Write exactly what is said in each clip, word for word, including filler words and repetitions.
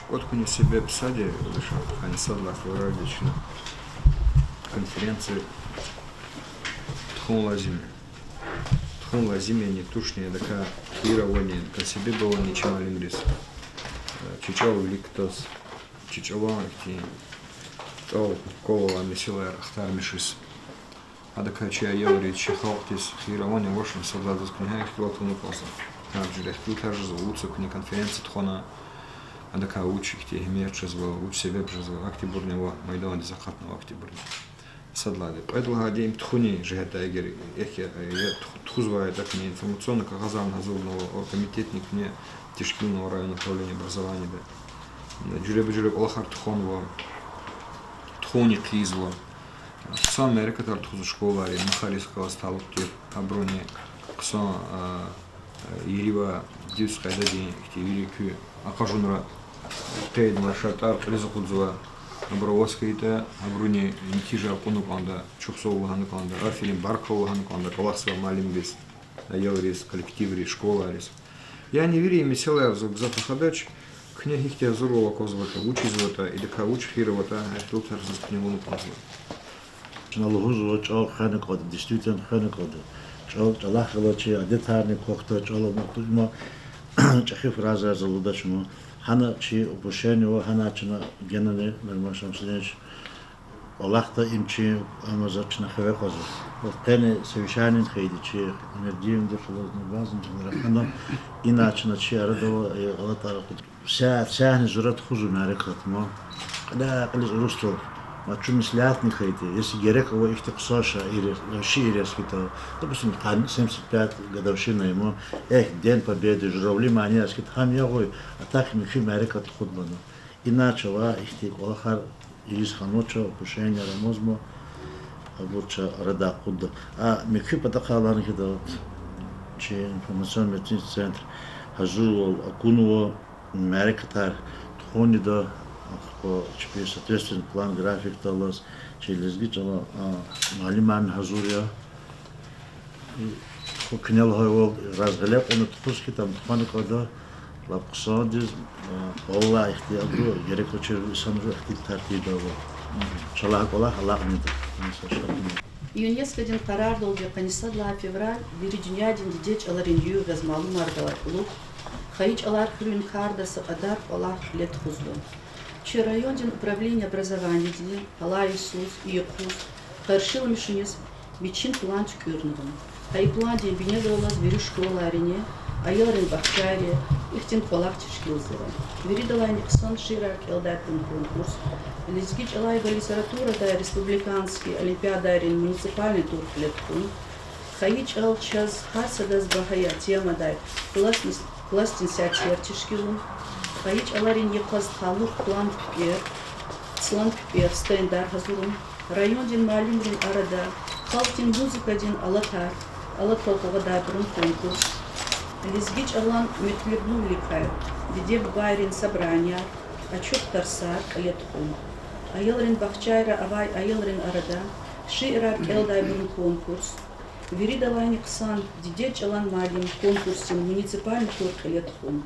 КӀватӀ хьунин себеб сад я, лишан, къанни сад лагьай февралдиз чна конференция тухун лазим я. Тухун лазим яни, тушни, адакай хийир авани, адакай себеб авани чи муаллимриз, э, чи чӀал виликдиз, чи чӀалан ихьтин, чӀал кӀвал алай месэлаяр ахтармишиз. Адакай чи аялриз, чи халкьдиз хийир авани, авачни, сад лагьай йисуз куьне гьа ихтилат авуна кӀанзава. Гьа жуьре ихтилатар жезва, вуч са куьне конференция тухвана, адакай вуч ихьтин гьуьрмет жезва, вуч себеб жезва, ахьтинбурни ава, майдандиз акъатнава ахьтинбурни. Сад лагьайди. Кьвед лагьайди, им тухунин жигьетдай эгер, э, э, тух-, тухузвай ятӀани, информационный кагъазарни гьазурнава, оргкомитетни куьне тешкилнава районный управление образованияда. Жуьреба-жуьре кӀвалахар тухванва, тухунни хъийизва. Хъсан мярекатар тухузва школайрин, махариз галаз талукь тир, абуруни хъсан, а, а, иривай, дуьз къайдадин, ихьтин вири куь акъажунра къейдна шартӀар кьилиз акъудзава. Абур аваз хьайитӀа, абуруни нетижа кьуна кӀанда, чухсагъул лагьана кӀанда, аферин, баркалла лагьана кӀанда кӀвалахзавай муаллимриз, аялриз, коллективриз, школайриз. Яни вири месэлаяр заз гзаф рахадач, куьне гьихьтин гьазурвал аквазватӀа, вуч ийизватӀа, идакай вуч хийир аватӀа, гьа ихтилатар заз куьне авуна кӀанзава. Чна лугьузва, чӀал хвена кӀанда, действительно хвена кӀанда. ЧӀал, чӀалахъ галаз чи адетарни квахьда, чӀал амукьда, има чӀехи фразаяр заз лугьудач ма. Гьана чи упущение ава, гьана чна генани, Нурман Шамсудинович, кӀвалахда им чи, амма заз чна хиве кьазва. Вот къени совещание хьайиди чи Эмирдиновди, Халазни, Нурбазни, Жумарахана, ина чна чи арада ава, э, гъалатӀар акъуд. Са-, сагьни зурба тухузва мярекат ма. Кьиле-кьилиз урусдал. Ма чун меслятни хьайиди, если герек ава ихьтин хъсан шаир, шиир яз хьайитӀа, допустим, къанни семьдесят пять годовщина я ма, эхь, День Победы, журавли мани яз хьайитӀа, гьам ягъуй, а так михьи мярекат тухудмана. Иначе ва ихьтин кӀвалахар ийиз хьанвач, упущение амазма, абур ча арада акъудда. А муькуь патахъай лагьана хьайитӀа, чи информационно-методический центр гьазурвал акунва, мярекатар тухунида, ахпа чпи соответственно план-графикдаллаз, чи лезги чӀала, а, муаллимарни гьазур я. Ху куьне лагьайвал, раз гъиле кьуна тухуз хьайитӀа, ам тухвана кӀанда, лап хъсандиз, а, валлагь, ихьтин абуру герек авачир инсанри ихьтин тартибда ава. Чалагь кӀвалах алакьнеда. ЮНЕСКОдин къарардалди къанни сад лагьай февраль вири дуьньядин дидед чӀаларин югъ яз малумардалай кьулухъ, хайи чӀалар хуьруьн карда са кьадар кӀвалах кьиле тухузва. Чи райондин управление образованиядини алай йисуз, и юкъуз, къаршиламишуниз вичин план туькӀуьрнава. Гьа и пландин бинедаллаз вири школайрини, аялрин бахчайри ихьтин кӀвалах тешкилзава. Виридалайни хъсан шиирар кӀелдайбурун конкурс, лезги чӀалай ва литературадай республиканский олимпиадайрин муниципальный тур кьиле тухун, Хайи чӀал чаз гьар садаз багьа я темадай классни-, классдин сятер тешкилун, хайи чӀаларин йикъаз талукь план-пипӀер, план-пипӀер, стендар гьазурун, райондин муаллимрин арада халкьдин музыкадин алатар, алатал къугъвадайбурун конкурс, лезги чӀалан метлебнувиликай диде-бубайрин собранияр, ачух тарсар кьиле тухун, аялрин бахчайра авай аялрин арада шиирар кӀелдайбурун конкурс, виридалайни хъсан Дидед чӀалан муаллим конкурсдин муниципальный тур кьиле тухун,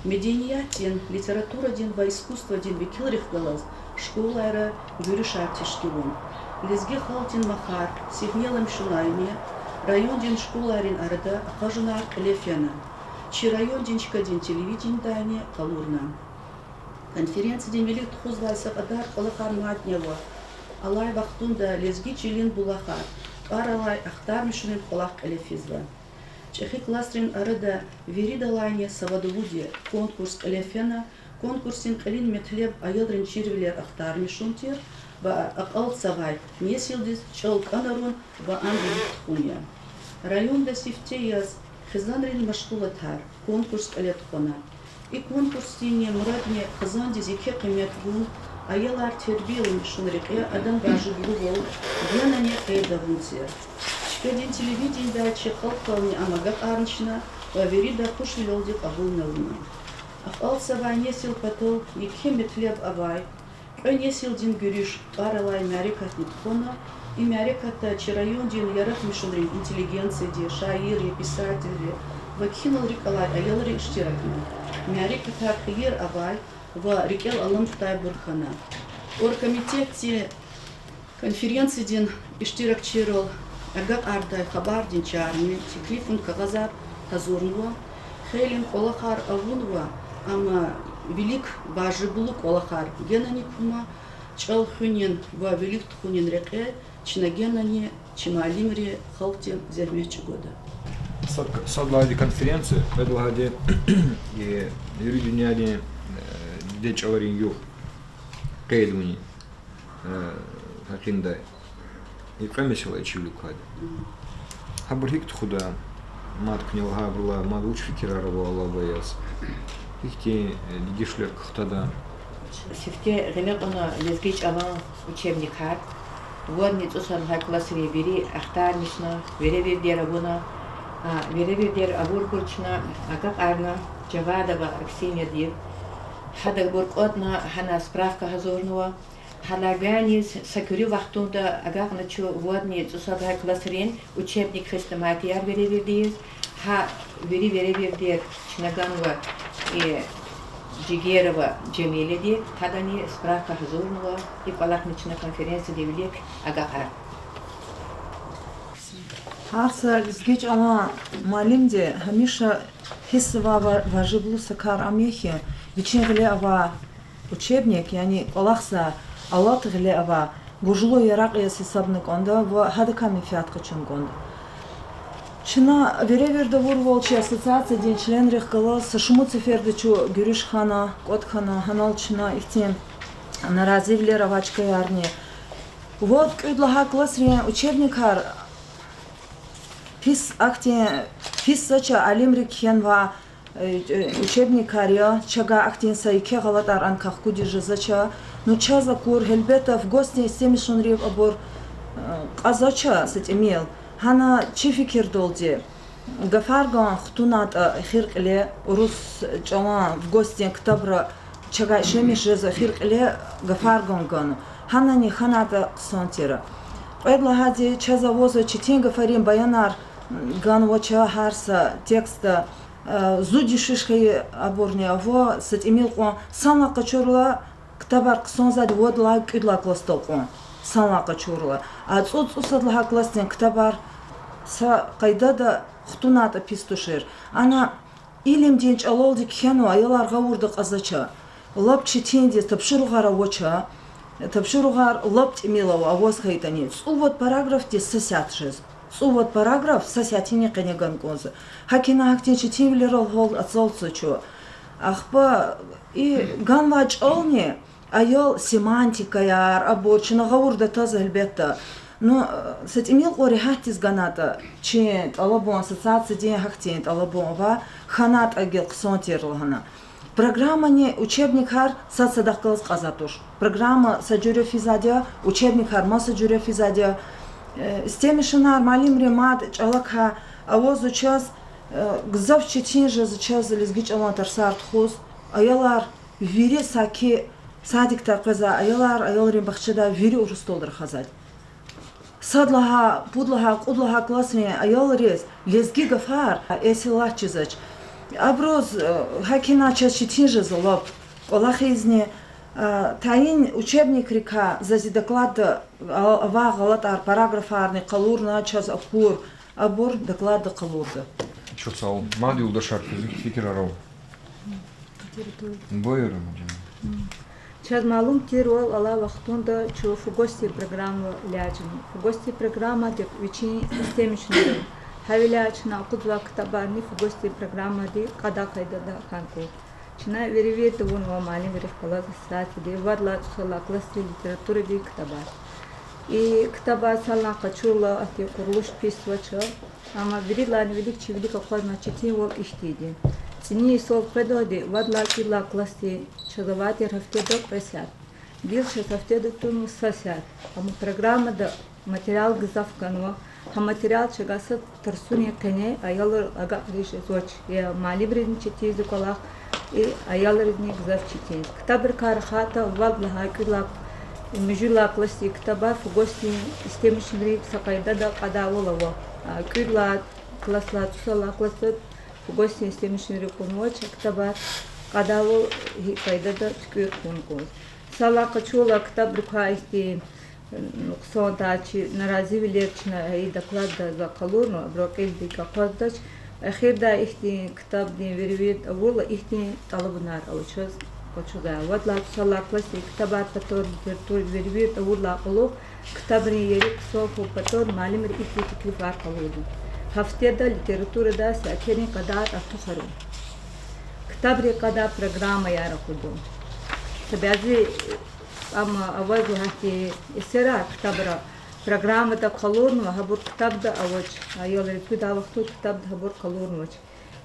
медениятдин, литературадин ва искусствадин векилрихъ галаз школайра гуьруьшар тешкилун, лезги халкьдин махар сигьнеламишунайни райондин школайрин арада акъажунар кьиле фена, чи райондин чкадин телевиденидайни къалурна. Конференциядин вилик тухузвай са кьадар кӀвалахар мадни ава. Алай вахтунда лезги чилин булахар тӀвар алай ахтармишунрин кӀвалах кьиле физва. ЧӀехи классрин арада виридалайни савадлуди конкурс кьиле фена, конкурсдин кьилин метлеб аялрин чирвилер ахтармишун тир ва акьалтзавай несилдиз чӀал кӀанарун ва ам вилик тухун я. Районда сифте яз хизанрин машгъулатар конкурс кьиле тухвана. И конкурсдинни мурадни хизандиз еке къимет гун, аялар тербияламишун рекье адан важиблувал генани къейд авун тир. Чкадин телевиденидай чи халкьдални ам агакьарна чна ва вирида хушвилелди кьабулна вуна. Акьалтзавай несил патал еке метлеб авай, кьве несилдин гуьруьш тӀвар алай мярекатни тухвана. И мярекатда чи райондин яратмишунрин интеллигенцияди, шаирри, писателри ва кхьинал рикӀ алай аялри иштиракна. Мярекатар хийир авай, ва рикӀел аламукьдайбур хьана. Оргкомитетди конференциядин иштиракчийрал агакьардай хабардин чарни теклифун кагъазар гьазурнава. Хейлин кӀвалахар авунва, амма вилик важиблу кӀвалахар генани кума, чӀал хуьнин ва вилик тухунин рекье чна генани чи муаллимри халкьдин зегьмет чӀугвада. Сад-, сад лагьайди конференция, кьвед лагьайди, э, вири дуьньядин, э, диде чӀаларин югъ къейд авунин, э, гьакъиндай. И кьве месэла и чи вилик квайди. Гьабур гьикӀ тухуда, мад куьне лагьайбурулай, мад вуч фикирар ава алайбур яз? Гьихьтин, э, дегишвилер кутада? Сифте гъиле кьуна лезги чӀалан учебникар. Вадни цӀусад лагьай классрин вири ахтармишна, веревирдер авуна, а, веревирдер авурбур чна агакьарна Жавадова Аксиньядив. Гьадабур кӀватӀна гьана справка гьазурнава. Гьадалай гайиниз са куьруь вахтунда агакьна чун вадни цӀусад лагьай классрин учебник-хрестоматияр веревирдиз, гьа вири веревирдер чна ганва и Жигерова Жемилади, гьадани справка гьазурнава, и кӀвалахни чна конференцияда вилик агакьарна. Гьар са лезги чӀалан муаллимди гьамиша гьиссзавай ва-, важиблу са кар ам я хьи, вичин гъиле авай учебник, яни кӀвалахзавай алат гъиле авай гужлу яракь яз гьисабна кӀанда ва гьадакай менфят къачуна кӀанда. Чна веревирда авурвал чи ассоциациядин членрихъ галаз са шумуд сеферда чун гуьруьш хьана, кӀватӀ хьана, гьанал чна ихьтин наразивилер авай чкаярни. Вад-кьуьд лагьай классрин учебникар пис ахьтин, пис зач я, алимри кхьенвай, э, э, учебникар я, чавай ахьтин са еке гъалатӀар ана кахкудиз жезвач. Ну, чаз акур, гьелбетда, ФГОС-дин истемишунрив абур, э, кьазвач са тӀимил. Гьана чи фикирдалди, гафарган хтунайтӀа эхир кьиле, урус чӀалан ФГОС-дин ктабра чавай ишлемиш жез эхир кьиле гафарган гана. Гьанани хьанайтӀа хъсан тир. Кьвед лагьайди, чаз авазва четин гафарин баянар ганвач гьар са текстда, э, зуд дишиш хьайи абурни ава, са тӀимил кьван санлай къачурла, ктабар хъсанзавайди вад лагьай, кӀуьд лагьай классдал кьван, санлай къачурла. А цӀуд-цӀусад лагьай классдин ктабар са къайдада хтунайтӀа пис тушир. Ана илимдин чӀалалди кхьенва, аялар гъавурда кьазвач. Лап четиндиз тапшуругъар авач. Тапшуругъар лап тӀимил ава, аваз хьайитӀани. ЦӀувад параграфдиз са сят жез. ЦӀувад параграф са сятинни къене гана кӀанзава. ГьакӀ ина гьахьтин четинвилерал гьал ацалтзавач. Ахпа и ганвай чӀални, аял семантикаяр, абур чна гъавурда таз, гьелбетда. Ну, са тӀимил кьван регьятдиз ганайтӀа, чи тӀалабун, ассоциациядин гьахьтин тӀалабун ава, хьанайтӀа гила хъсан тир лагьана. Программани учебникар сад садахъ галаз кьазвай туш. Программа са жуьре физвайди я, учебникар маса жуьре физвайди я. Э, истемишунар, муаллимри, мад чӀалакай авазва чаз, э, гзаф четин жезва чаз лезги чӀалан тарсар тухуз. Аялар вири саки садикдай къвезвай аялар, аялрин бахчадай вири урусдалди рахазвайди. Сад лагьай, пуд лагьай, кьуд лагьай классрин аялриз лезги гафар эсилат чизвач. Абуруз, э, гьакӀ ина чаз четин жезва лап кӀвалахизни, э, тайин учебникрикай заз и докладда, а, авай гъалатӀар, параграфарни къалурна чаз акур, абур докладда къалурда. Чухсагъул. Мад юлдашар, квез фикирар ава? Буюрун, гьажи. Чаз малум тирвал, алай вахтунда чун ФГОС-дин программа лязим я. ФГОС-дин программадик вичин истемишунар ава. Гьавиляй чна акъудзавай ктабарни ФГОС-дин программадин кьадай къайдада хьана кӀанда. Чна веревирд авунва муаллимрихъ галаз ассоциацияди вад лагьай, цӀусад лагьай классдин литературадин ктабар. И ктабар санлай къачурла, ахьтин къурулуш писвач, амма виридалайни вилик чи вилик акъвазна четинвал ихьтинди я. ЦӀинин йисал къведалди вад лагьай, кӀуьд лагьай классдин чаз авай тир гьафтеда кьве сят. Гила чаз гьафтеда тунва са сят. Амма программада материал гзаф ганва. Гьа материал чавай са тарсунин къене аялриз агакьариз жезвач. Я муаллимризни четин жезва кӀвалах, и аялризни гзаф четин жезва. Ктабрикай рахайтӀа, вад лагьай, кӀуьд лагьай, муьжуьд лагьай классдин ктабар ФГОС-дин истемишунрин са къайдада кьадайвал ава. А кӀуьд лагьай класслай, цӀусад лагьай классда ФГОС-дин истемишунри кьунвач а ктабар. Кьадайвал гьикӀ къайдада туькӀуьр хъувун кӀанз. Сала къачурла ктабрикай ихьтин нукьсандачир, наразивилер чна и докладда за къалурнава, абурун кьилдик акъваздач. Эхирдай ихьтин ктабдин веревирд авурла ихьтин тӀалабунар ала чаз къачузвай. Вад лагьай сала классдин ктабар патал литературадин веревирд авурдалай кьулухъ ктабрин ери хъсан хьун патал муаллимри ихьтин теклифар къалурда: гьафтеда литературадай сятдерин къадагъа артухарун. Ктабрин къадагъа программаяр акъудун. Са бязи, амма аваз лагьайтӀа, эсерар ктабра программада къалурнава, гьабур ктабда авач. Аялриз гудай вахтунда ктабда гьабур къалурнавач.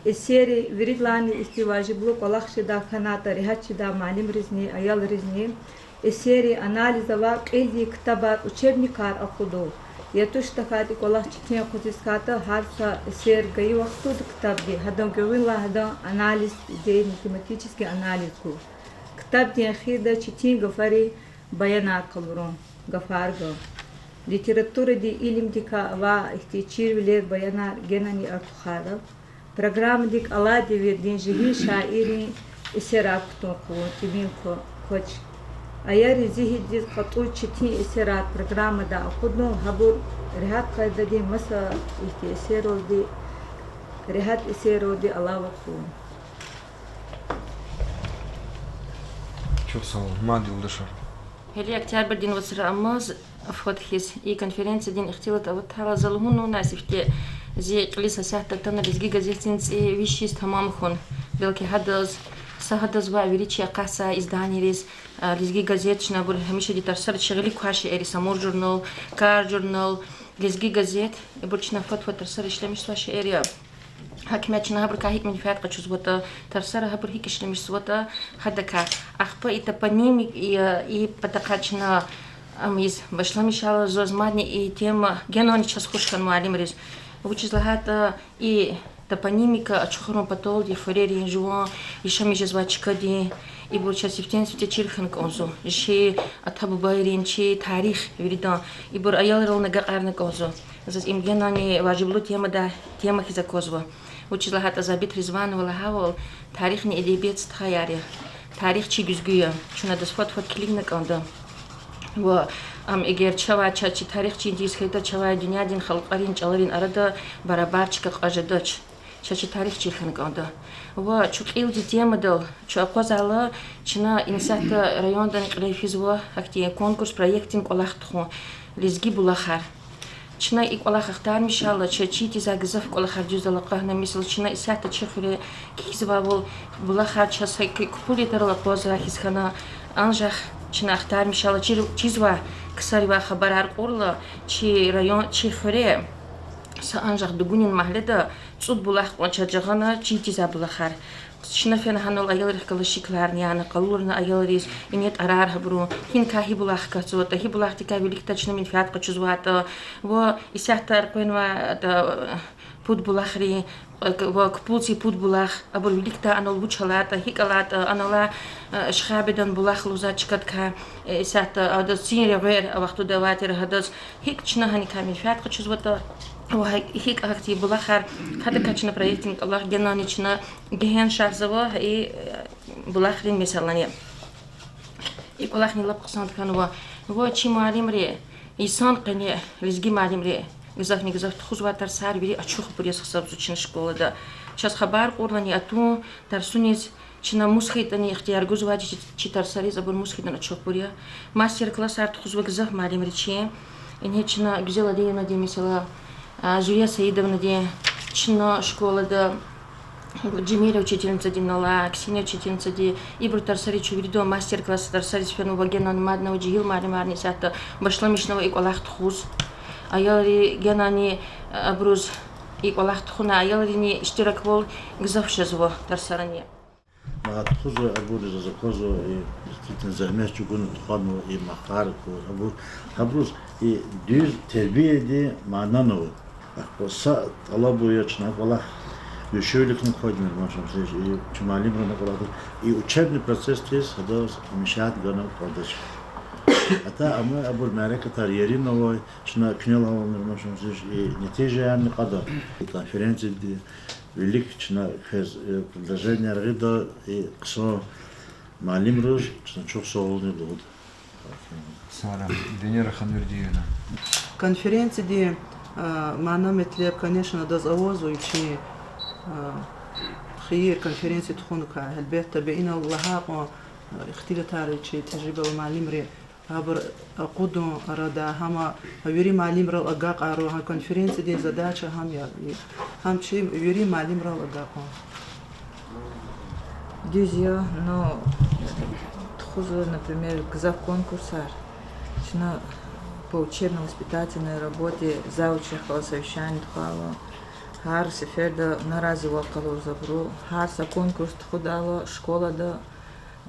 Эсерри виридалайни ихьтин важиблу кӀвалах жедай хьанатӀа, регьят жедай муаллимризни, аялризни эсеррин анализ авай кьилдин ктабар, учебникар акъудун. Я туш тахьайтӀа кӀвалах четин къвезвайди хьайитӀа, гьар са эсер гайи вахтунда ктабдин, гьадан гуьгъуьнлай гьадан анализ, идея, математический анализ гун. Ктабдин эхирда четин гафарин баянар къалурун, гафар гун. Литературадин илимдикай авай ихьтин чирвилер, баянар генани артухарун. Программадик алай девирдин жегьил шаиррин эсерар кутун хъувун, тӀимил ква-, квач. Аялрин зигьиндиз кьатӀуз четин эсерар программада акъудун, гьабур регьят къайдадин маса ихьтин эсерралди, регьят эсерралди алава хъувун. Чухсагъул, мад юлдашар. Гьеле октябрдин вацра амаз фад хьиз и конференциядин ихтилат аватайла, за лугьунна сифте зи кьилиз асятда атана Лезги газетдин цӀи виш йис тамам хьун. Белки гьадаз, са гьадаз ва вири чи акъатзавай изданиейриз, а, Лезги газет чна абур гьамишади тарсара чи гъилик квай шейэр я: Самур журнал, Кар журнал, Лезги газет, ибур чна фад-фад тарсара ишлемишзавай шейэр я. Гьакимет чна гьабурукай гьикӀ менфят къачузватӀа, тарсара гьабур гьикӀ ишлемишзаватӀа, гьадакай. Ахпа и топонимик-, и, и патахъай чна, ам, ийиз башламишайла, заз мадни и тема генани чаз хуш хьана муаллимриз. Вучиз лагьайтӀа и топонимика ачухарун паталди хуьрерин, жуван яшамиш жезвай чкадин, ибур чаз сифтени-сифте чир хьана кӀанзава. Чи ата-бубайрин, чи тарих виридан, ибур аялрални агакьарна кӀанзава. Заз им генани важиблу темада, тема хьиз аквазва. Вучиз лагьайтӀа Забит Ризванова лагьайвал, тарихни эдебият стхаяр я. Тарих чи гуьзгуь я. Чун адаз фад-фад килигна кӀанда. Ва ам эгер чавай, чаз чи тарих чиз хьайитӀа, чавай дуьньядин халкьарин чӀаларин арада барабар чка кьаз жедач. Чаз чи тарих чир хьана кӀанда. Ва чун кьилди темадал чун акъвазайла, чна исятда районда кьиле физва гьахьтин конкурс, проектдин кӀвалах тухун, Лезги булахар. Чна и кӀвалах ахтармишайла, чаз чир тийизвай гзаф кӀвалахар дуьздал акъвазна. Мисал, чна исятда чи хуьре кхьизвайвал, булахар чаз са куь-, купул ятарал акъвазарай хьиз хьана, анжах чна ахтармишайла, чир-, чизвай ксаривай хабарар кьурла, чи район, чи хуьре са анжах Дугунин магьледа цӀуд булах кьван чаз жагъана, чир тийизвай булахар. Чна фена гьанал аялрихъ галаз шикиларни яна, къалурна аялриз, ингье тӀварар гьабурун, гьиникай гьи булах катзаватӀа, гьи булахдикай виликдай чна менфят къачузватӀа, ва исятда къвенвай, а, пуд булахрин, ва купулдин пуд булах, абур виликдай анал вуч алатӀа, гьикӀ алатӀа, анал, а, Шихабудан булах лугьузвай чкадикай, э, исятда адаз цин регъвер а вахтунда авай тир, гьадаз гьикӀ чна гьаникай менфят къачузватӀа, ва гьикӀ гьахьтин булахар, гьадакай чна проектдин кӀвалах генани чна гегьеншарзава и, э, булахрин месэлани. И кӀвалахни лап хъсан хьанва. Ва чи муаллимри, йисан къене лезги муаллимри, гзафни гзаф тухузвай тарсар вири ачухбур яз гьисабзава чна школада. Чаз хабар кьурлани атун тарсуниз, чна мус хьайитӀани ихтияр гузвайди чи, чи тарсариз, абур мус хьайитӀани ачухбур я. Мастер-классар тухузва гзаф муаллимри чи. Ингье чна Гуьзел Алиевнадин, месела, а, Зуья Саидовнадин, чна школада Жемила учительницадин, ала Ксения учительницадин, ибуру тарсари чун виридан мастер-класс тарсариз фенва ва генани мадни ава жегьил муаллимарни исятда башламишнава и кӀвалах тухуз. Аялри генани, а, абуруз и кӀвалах тухуна, аялрини иштираквал гзаф жезва тарсарани. Ма тухузва абур, заз аквазва, и, действительно, зегьмет чӀугуна тухванва и махар, абур, абуруз и дуьз тербиядин манани ава. Ахпа са тӀалабу я чна кӀвалах дешевликни квайди, Нурман Шамсуевич, и чи муаллимрин кӀвалах, и учебный процесс хьиз гьадаз мешать гана кӀандач. АтӀа амай абур мярекатар ерин авай, чна куьнелай, Нурман Шамсуевич, и нетижаярни кьада. И конференцияди Вилик чна квез, э, предложение гъида, и хъсан муаллимриз чна чухсагъулни лугьуда. Сара, Венера Ханурдиевна. Конференциядин, а, мана-метлеб, конечно, адаз авазва вичин, а, хийир конференция тухуникай. Гьелбетда, бес инал лагьай кьван, а, ихтилатар чи тежрибалу муаллимри гьабур акъудун арада, гьам вири муаллимрал агакьарун, гьа конференциядин задача гьам я, гьам чи вири муаллимрал агакьун. Дуьз я, ну, тухузва, например, гзаф конкурсар. Чна по учебно-воспитательной работе завучрихъ галаз совещание тухвайла. Гьар сеферда на разивал къалурзавайбуру, гьар са конкурс тухудайла школада,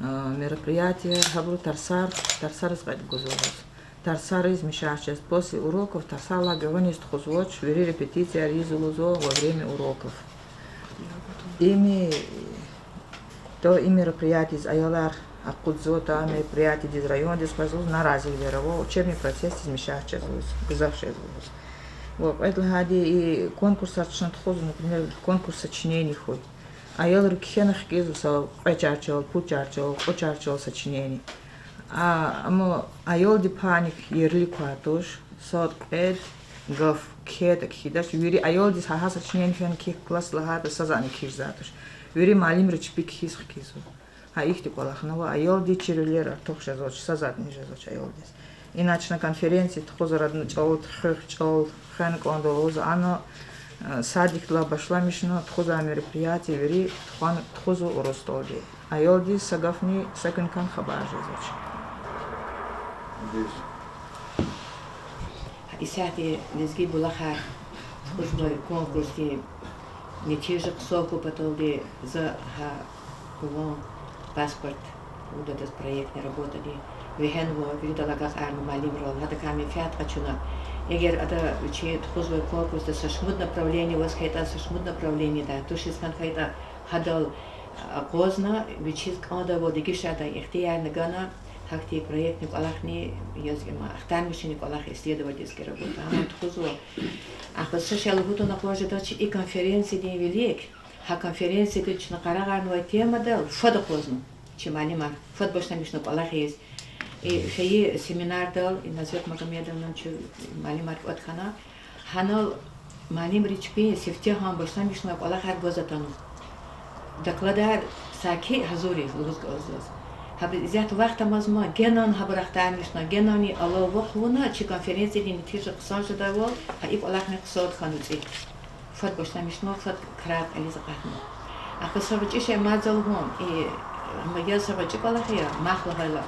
а, мероприятияр, гьабуру тарсар, тарсариз кьвед гузва лугьуз. Тарсариз мешать жез. После уроков тарсар лагьай гуьгъуьниз тухузвач, вири репетицияр ийизва лугьузва во время уроков. Им, то и мероприятиедиз аялар акъудзава, то мероприятиедиз, райондиз къвезва лугьуз, на разивилер ава, учебный процессдиз мешать жезва лугьуз, гзаф жезва лугьуз. Ва кьвед лагьайди, и конкурсар чна тухузва, например, конкурс сочинений хьуй. Аялри кхьена хкизва са кьве чарчел, пуд чарчел, кьуд чарчел сочинений. А, амма аялди паник ерли квай туш, сад-кьвед гаф кхьейтӀа кхьидач, вири аялдиз гьа, гьа сочинени фена кхьихь класс лагьайтӀа, са затӀни кхьизвай туш. Вири муаллимри чпи кхьиз хкизва. Гьа ихьтин кӀвалахни ава, аялдиз чирвилер артух жезвач, са затӀни жезвач аялдиз. Ина чна конференция тухузва, родной чӀал, хуьх чӀал хвена кӀанда лугьуз, ана, э, садикдилай башламишна тухузвай мероприятие вири тухун-, тухузва урус чӀалалди. Аялдиз са гафни, са куьнкан хабар жезвач. Исятда лезги булахар тухузвай конкурсдин нетижа хъсан хьун паталди за гьа Къулан паспорт лугьудай проектный работадин вегьенва, виридалай агакьарна муаллимрал, гьадакай менфят къачуна. Эгер ада вичи тухузвай конкурсда са шумуд направление аваз хьайитӀа, са шумуд направлениедай тушиз хьана хьайитӀа, гьадал акъвазна, вичиз кӀандайвал дегишардай ихтиярни гана, гьахьтин проектный кӀвалахни яз, им ахтармишунин кӀвалах, исследовательский работа, гьам тухузва. Ахпа са шей лугьудай акъваз жедач, и конференциядин вилик, гьа конференциядиз чна къарагъарнавай темадал фад акъвазна чи муаллимар, фад башламишна кӀвалахиз. И фейи семинардал, и Назрет Магомедовна чи муаллимар кӀватӀ хьана, гьанал муаллимри чпин сифте гьам башламишнавай кӀвалахар гваз атанва. Докладар саки гьазур я лугьуз кӀанзава заз. Гьабуруз исятда вахт амазма, генани гьабур ахтармишна, генани алава хъувуна, чи конференциядин нетижа хъсан жедайвал, гьа и кӀвалахни хъсан хьанва цӀи. Фад башламишнава, фад крар кьилиз акъатнава. Ахпа са гъвечӀи шей мад за лугьун, и, ма, я са гъвечӀи кӀвалах я, мах лагьайла.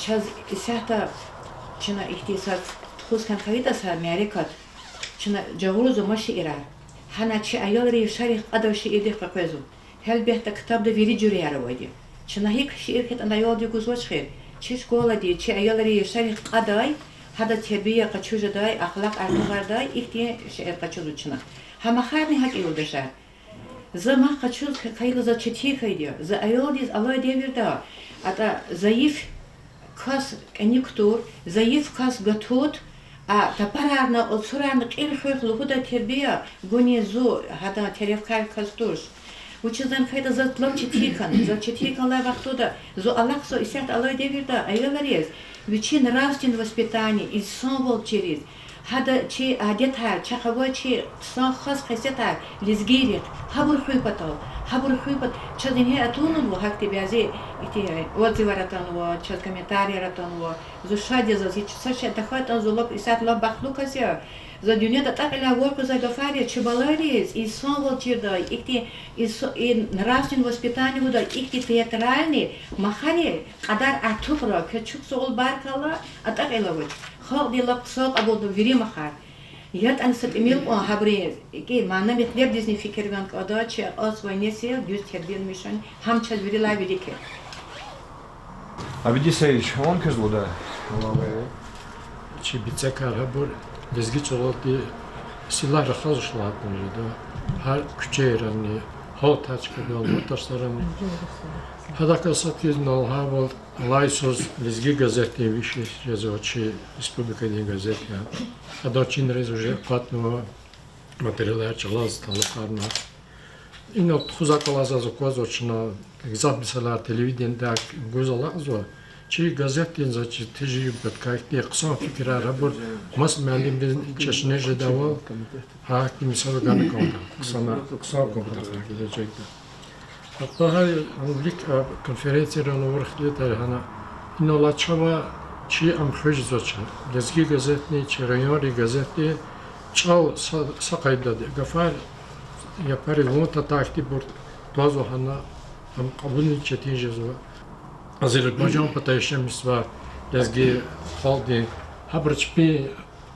Чаз исятда чна ихьтин са тухуз хьана хьайитӀа са мярекат, чна жагъурзава ма шиирар. Гьана чи аялри шарихъ кьадай шиирдихъ къекъвезва. Гьелбетда, ктабда вири жуьреяр авайди я. Чна гьикӀ шиир хьайитӀани аялдиз гузвач хьи, чи школади, чи аялри шарихъ кьадай, гьадаз тербия къачуз жедай, ахлакь артухардай ихьтин шиир къачузва чна. Гьа махарни гьакӀ, юлдашар. За мах къачуз хьайила заз четин хьайиди я. За аялдиз алай девирда, атӀа зайиф кас кӀаник кутур, зайиф кас гатут, а тапарарна, алцурарна кьил хуьх лугьудай тербия гунин зун гьадан терефкар кас туш. Вучиз лагьайтӀа заз лап четин хьана, заз четин хьанвай вахтунда, зун алахъзава исятда алай девирда аялриз вичин нравственное воспитание, инсанвал чириз, гьада чи адетар, чахъ авай чи хъсан хас хесетар лезгийрихъ, гьабур хуьн патал, гьабур хуьн пат-, чаз ингье атунва гьахьтин бязи ихьтин отзывар атанва, чаз комментарияр атанва, зун шад я, заз гьич са шей тахьайтӀани зун лап исятда лап бахтлу кас я. За дуьньяда тӀакьилай ван къвезвай гафар я, чи балайриз инсанвал чирдай, ихьтин инс-, и нравственное воспитание гудай, ихьтин театральный махарин кьадар артухра, квез чухсагъул, баркалла, атӀа кьил авач. Халкьди лап хъсан кьабулда вири махар. ЯтӀани са тӀимил кьван гьабурин икӀ мана-метлебдизни фикир гана кӀанда, чи акьалтзавай несил дуьз тербияламишун, гьам чаз вирилай вилик я. Абидин Саидович, ван квез лугьуда? Чи бицӀекар гьабур лезги чӀалалди силлагь рахазвач лагьайтӀани жеда. Гьар куьчейрални, гьалтачкадал, ваташдарални. Гьадакай сад хьиз на лагьайвал, алай йисуз Лезги газетдин виш йис жезва, чи республикадин газет я. Адан чинриз уже акъатнава материалар чӀалаз талукьарна. Инал тухузвай кӀвалахзаз аквазва чна, гзаф месэлаяр телевидениедик гуз алакьзава. Чи газетдин, за чи тежиб патай ихьтин хъсан фикирар, абур маса муаллимриз чешне жедайвал, гьахьтин месэла гана кӀанда, хъсан, хъсан кӀанда гьа гележегда. Гьа вилик, а, конференцияра авур ихтилатар гьана, инал алай чӀавуз чи ам хуьз жезвач. Лезги газетни, чи районрин газетни чӀал са, са къайдада гафар япариз ван татай ихьтинбур твазва гьана, ам кьабулни четин жезва. Азербайжан патай яшамиш жезвай лезги халкьдин, гьабуру чпин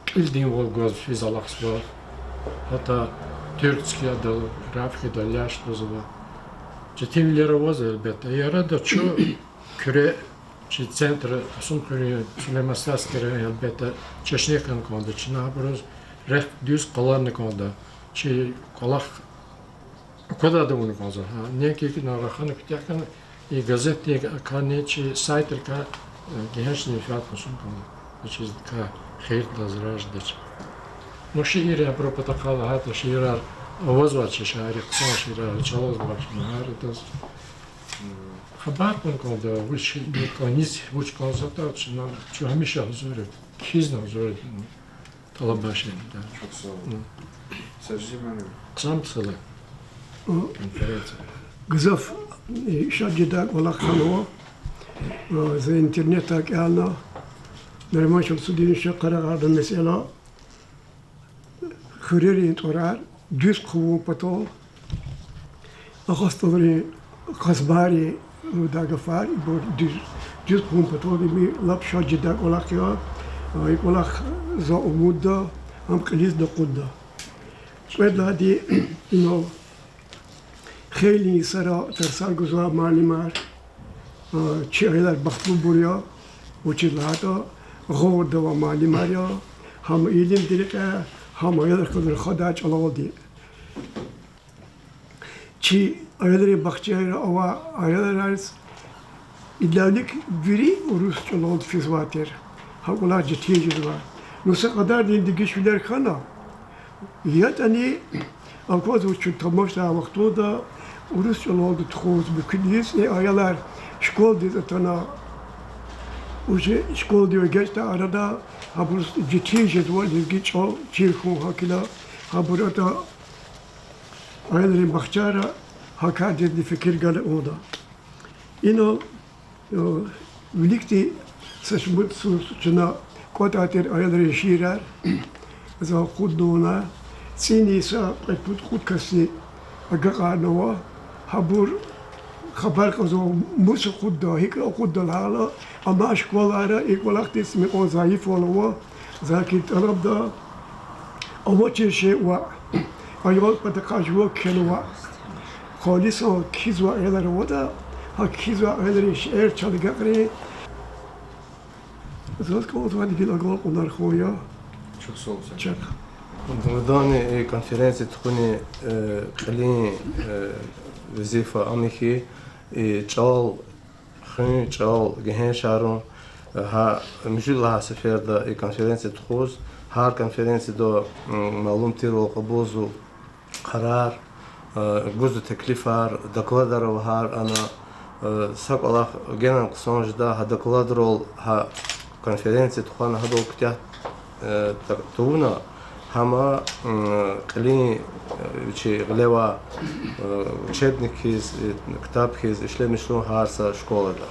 кьилдинвал гваз физ алахъзава. Гьатта тюркский адал, арабский адал яш лугьузва. Четинвилер аваз, гьелбетда. И арада чун Куьре, чи центр, Кьасумхуьруьн, Сулейман-Стальский район, гьелбетда, чешне хьана кӀанда. Чна абуруз рехъ дуьз къалурна кӀанда. Чи кӀвалах аквадайда авуна кӀанзава. Гьа, неинки ина рахана куьтягь хьана, и газетдикайни, чи сайтрикай, э, гегьеншни менфят къачун кӀанда. Вичиз кай хийирдалди зарар жедач. Ну, шиирар абурун патахъай лагьайтӀа, шиирар авазва чи шаиррин, хъсан шиирар, чӀалаз бахшна гьар идаз. Хабар кьун кӀанда, вуч, кӀаниз вуч кӀанзаватӀа, чна, чун гьамиша гьазур я, кхьизни гьазур я, ну, тӀалабар шейида. Хъсан месэла. Гзаф, э, шад жедай кӀвалах хьанва, э, за интернетдай кӀелна, Нариман Шамсудиновича къарагъардай месэла. Хуьрерин тӀварар дуьз хъувун патал, агъа стӀалрин къазбарри лугьудай гафар, ибур дуьз, дуьз хъувун патал, им лап шад жедай кӀвалах я. И кӀвалах, за умудда, ам кьилиз накъудда. Кьвед лагьайди, инал хейлин йисара тарсар гузвай муаллимар, а, чи аялар бахтлубур я, вучиз лагьайтӀа гъавурда авай муаллимар я, гьам илимдин рекье, гьам аялрихъ галаз рахадай чӀалалди. Чи аялрин бахчайра авай аялриз идалай вилик вири урус чӀалалди физвай тир. Гьа кӀвалах четин жезва. Ну, са кьадарни дегишвилер хьана, ятӀани аквазва чун тамашдай вахтунда урус чӀалалди тухуз муькуьдиз, и аялар школадиз атана, уже школадив эгечӀдай арада, гьабуруз четин жезва лезги чӀал чир хьун гьакӀ я, гьабур атӀа аялрин бахчайра гьа кардизни фикир гана кӀанда. Инал, э, виликди са шумуд йисуз чна кӀватӀай тир аялрин шиирар за акъудна, цӀийи са кьвед-пуд-кьуд касни агакьарнава, гьабур хабар кьазва мус акъудда, гьикӀ акъудда лагьайла, амай школайра и кӀвалахдиз мукьвал зайифвал ава, за гьакӀ тӀалабда, авачир шей ваъ, аял патахъай жува кхьенва ваъ. Халисан кхьизвай аялар аватӀа, гьа кхьизвай аялрин шейэр чал агакьрин. Заз кӀанзавайди гила агалкьунар хьун я. Чухсагъул. Чухсагъ. Дугъриданни и конференция тухуни, э, кьилин, э, везифа ам я хьи, и чӀал хуьн, чӀал гегьеншарун, э, гьа муьжуьд лагьай сеферда и конференция тухуз, гьар конференцияда, м, малум тирвал кьабулзава къарар, э, гузва теклифар, докладар ава гьар ана, э, са кӀвалах генани хъсан жеда, гьа докладрал, гьа конференция тухвана гьадал куьтягь, э, та-, тавуна, гьама, м, кьилин, э, вичи гъилевай, э, учебник хьиз, э, ктаб хьиз ишлемишун гьар са школада.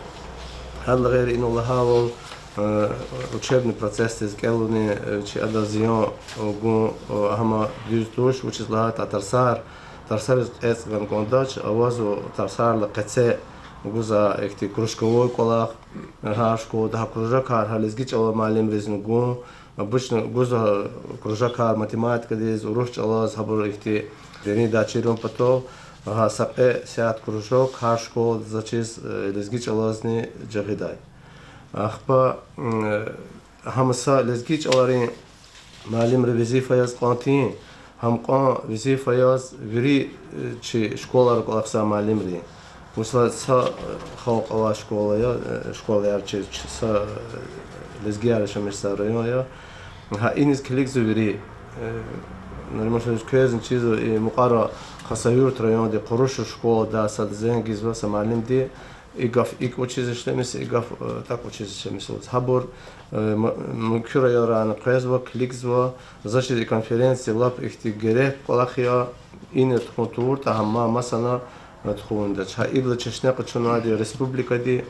Гьадалай гъейри, инал лагьайвал, э, учебный процессдиз кӀелунин, э, чи адаз зиян, э, гун, э, гьама дуьз туш, вучиз лагьайтӀа тарсар, тарсариз кьецӀ гана кӀандач, авазва тарсарилай къеце гузвай ихьтин кружковой кӀвалах, гьар школада гьа кружокар гьа лезги чӀалай муаллимризни гун, обычно гузва кружокар математикадиз, урус чӀалаз, гьабур ихьтин дериндай чирун патал, гьа са кьве сят кружок гьар школада заз чиз, э, лезги чӀалазни жагъидай. Ахпа, м, гьам са лезги чӀаларин муаллимрин везифа яз кьван тир, гьам кьван везифа яз вири, э, чи школайра кӀвалахзавай муаллимрин. Мисал, са, э, халкь авай школа я, э, школаяр чи, чи са, э, лезгияр яшамиш жезвай район я. Гьа иниз килигзава вири, э, Нариман Шамилович, квезни чизва, и мукьвара Хасавюрт районди Къурушу школада сад зенг ийизва са муаллимди, и гаф икӀ вучиз ишлемишзава, и гаф, э, тӀакӀ вучиз ишлемишзава лугьуз. Гьабур, э, м-, муькуь районрани къвезва, килигзава, заз чиз и конференция лап ихьтин герек кӀвалах я, ина тухун тавуртӀа, гьа ма-, масана, э, тухун жедач. Гьа идалай чешне къачунвайди республикади,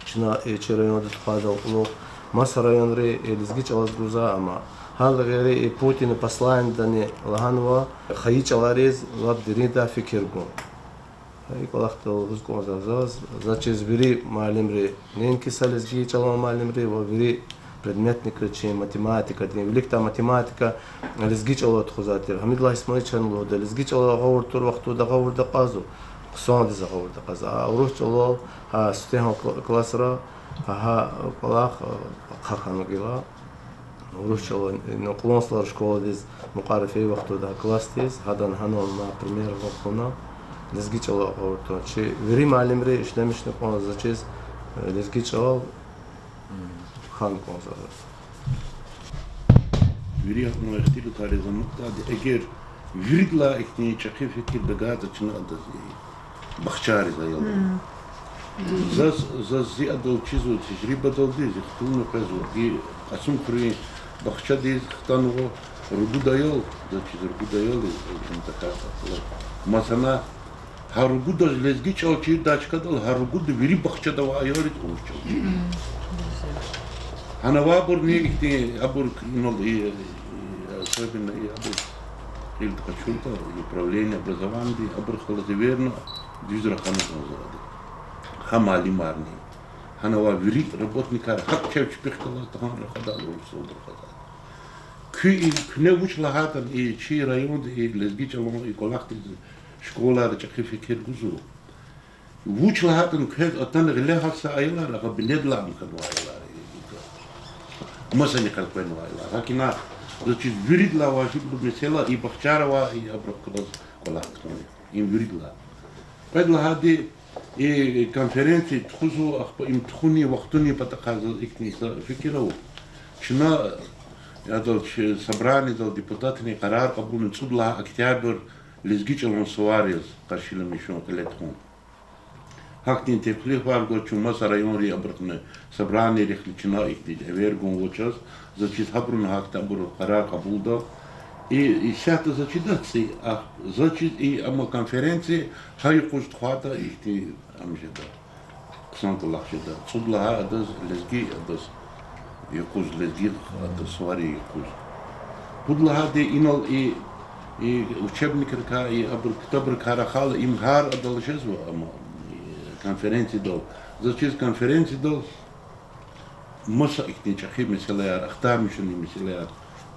чна, э, чи районда тухвайдалай кьулухъ маса районри, э, лезги чӀалаз гузвай, амма гьадалай гъейри, э, Путинан посланиедани лагьанва хайи чӀалариз лап дериндай фикир гун. Гьа и кӀвалахдал лугьуз кӀанзава заз, заз чиз вири муаллимри, неинки са лезги чӀалан муаллимри, ва вири предметникри, чи математикадин, виликдай математика лезги чӀалал тухузвай тир. Гьамидуллагь Исмаилович гьана лугьуда, лезги чӀалал гъавурда тур вахтунда гъавурда кьазва, хъсандиз гъавурда кьаз. А урус чӀалал, гьа сифтегьан кла-, классра, гьа, гьа кӀвалах, а, ахъа хьана гила. Урус чӀалал, ну, Кьулан СтӀалрин школадиз мукьвара фейи вахтунда гьа классдиз, гьадан гьанал пример гъун кьуна, лезги чӀалал гъавурда тун. Чи вири муаллимри ишлемишна кӀанзава заз чиз, э, лезги чӀал хьана кӀанзава. Вири гьакӀ ихтилатар ая за нукьвади, эгер виридалай ихьтин чӀехи фикир тагаза чна адаз, э, бахчариз аял. Заз, заз зи адал чизва, тежрибадалди зи хтулни къвезва. И Кьасумхуьруьн бахчадиз хтанва ругуд аял, заз чиз ругуд аял, э, ин такар. Масана, гьа ругудаз лезги чӀал чирдай чкадал, гьа ругуд вири бахчада авай аялриз урус чӀал чир. Гьана авайбурни ихьтин, абур инал, и, и, особенно и абур кьилди къачуртӀа, и управление образованиеди, абурухъ галаз эверна, дуьз рахана кӀанзавайди. Гьа муаллимарни, гьана авай вири работникар гьакӀ чеб чпихъ галаз тахьана рахадай, урусалди рахадай. Куь-, куьне вуч лагьайтӀани, и чи районда и лезги чӀалан и кӀвалахдиз школайра чӀехи фикир гузва. Вуч лагьайтӀани квез атана гъиле гьа са аялар, агъа бинедилай хьанвай аялар. Масани къекъвенвай аялар. ГьакӀ ина, заз чиз виридалай важиблу месэла и бахчара авай, и абурухъ галаз кӀвалах тухун. Им виридалай. Кьвед лагьайди, и конференция тухузва, ахпа им тухунин вахтунин патахъай заз ихьтин са фикир ава. Чна, адал чи собраниедал депутатрин къарар кьабулна цӀуд лагьай октябрь лезги чӀалан сувар яз къаршиламишун кьиле тухун. Гьахьтин теклифар гваз чун маса районрин абурухъни собраниейрихъни чна ихьтин эвер гун ава чаз, заз чиз гьабуру гьахьтин абуру къарар кьабулда. И, исятда заз чида цӀи, а, заз чиз и амма конференция гьа юкъуз тухвайтӀа ихьтин ам жеда. Хъсан кӀвалах жеда. ЦӀуд лагьай адаз лезги, адаз юкъуз, лезги адаз суварин юкъуз. Пуд лагьайди инал и, и учебникрикай, и абур ктабрикай рахайла им гьар адал жезва, амма, и конференциядал. Заз чиз конференциядал маса ихьтин чӀехи месэлаяр, ахтармишунин месэлаяр,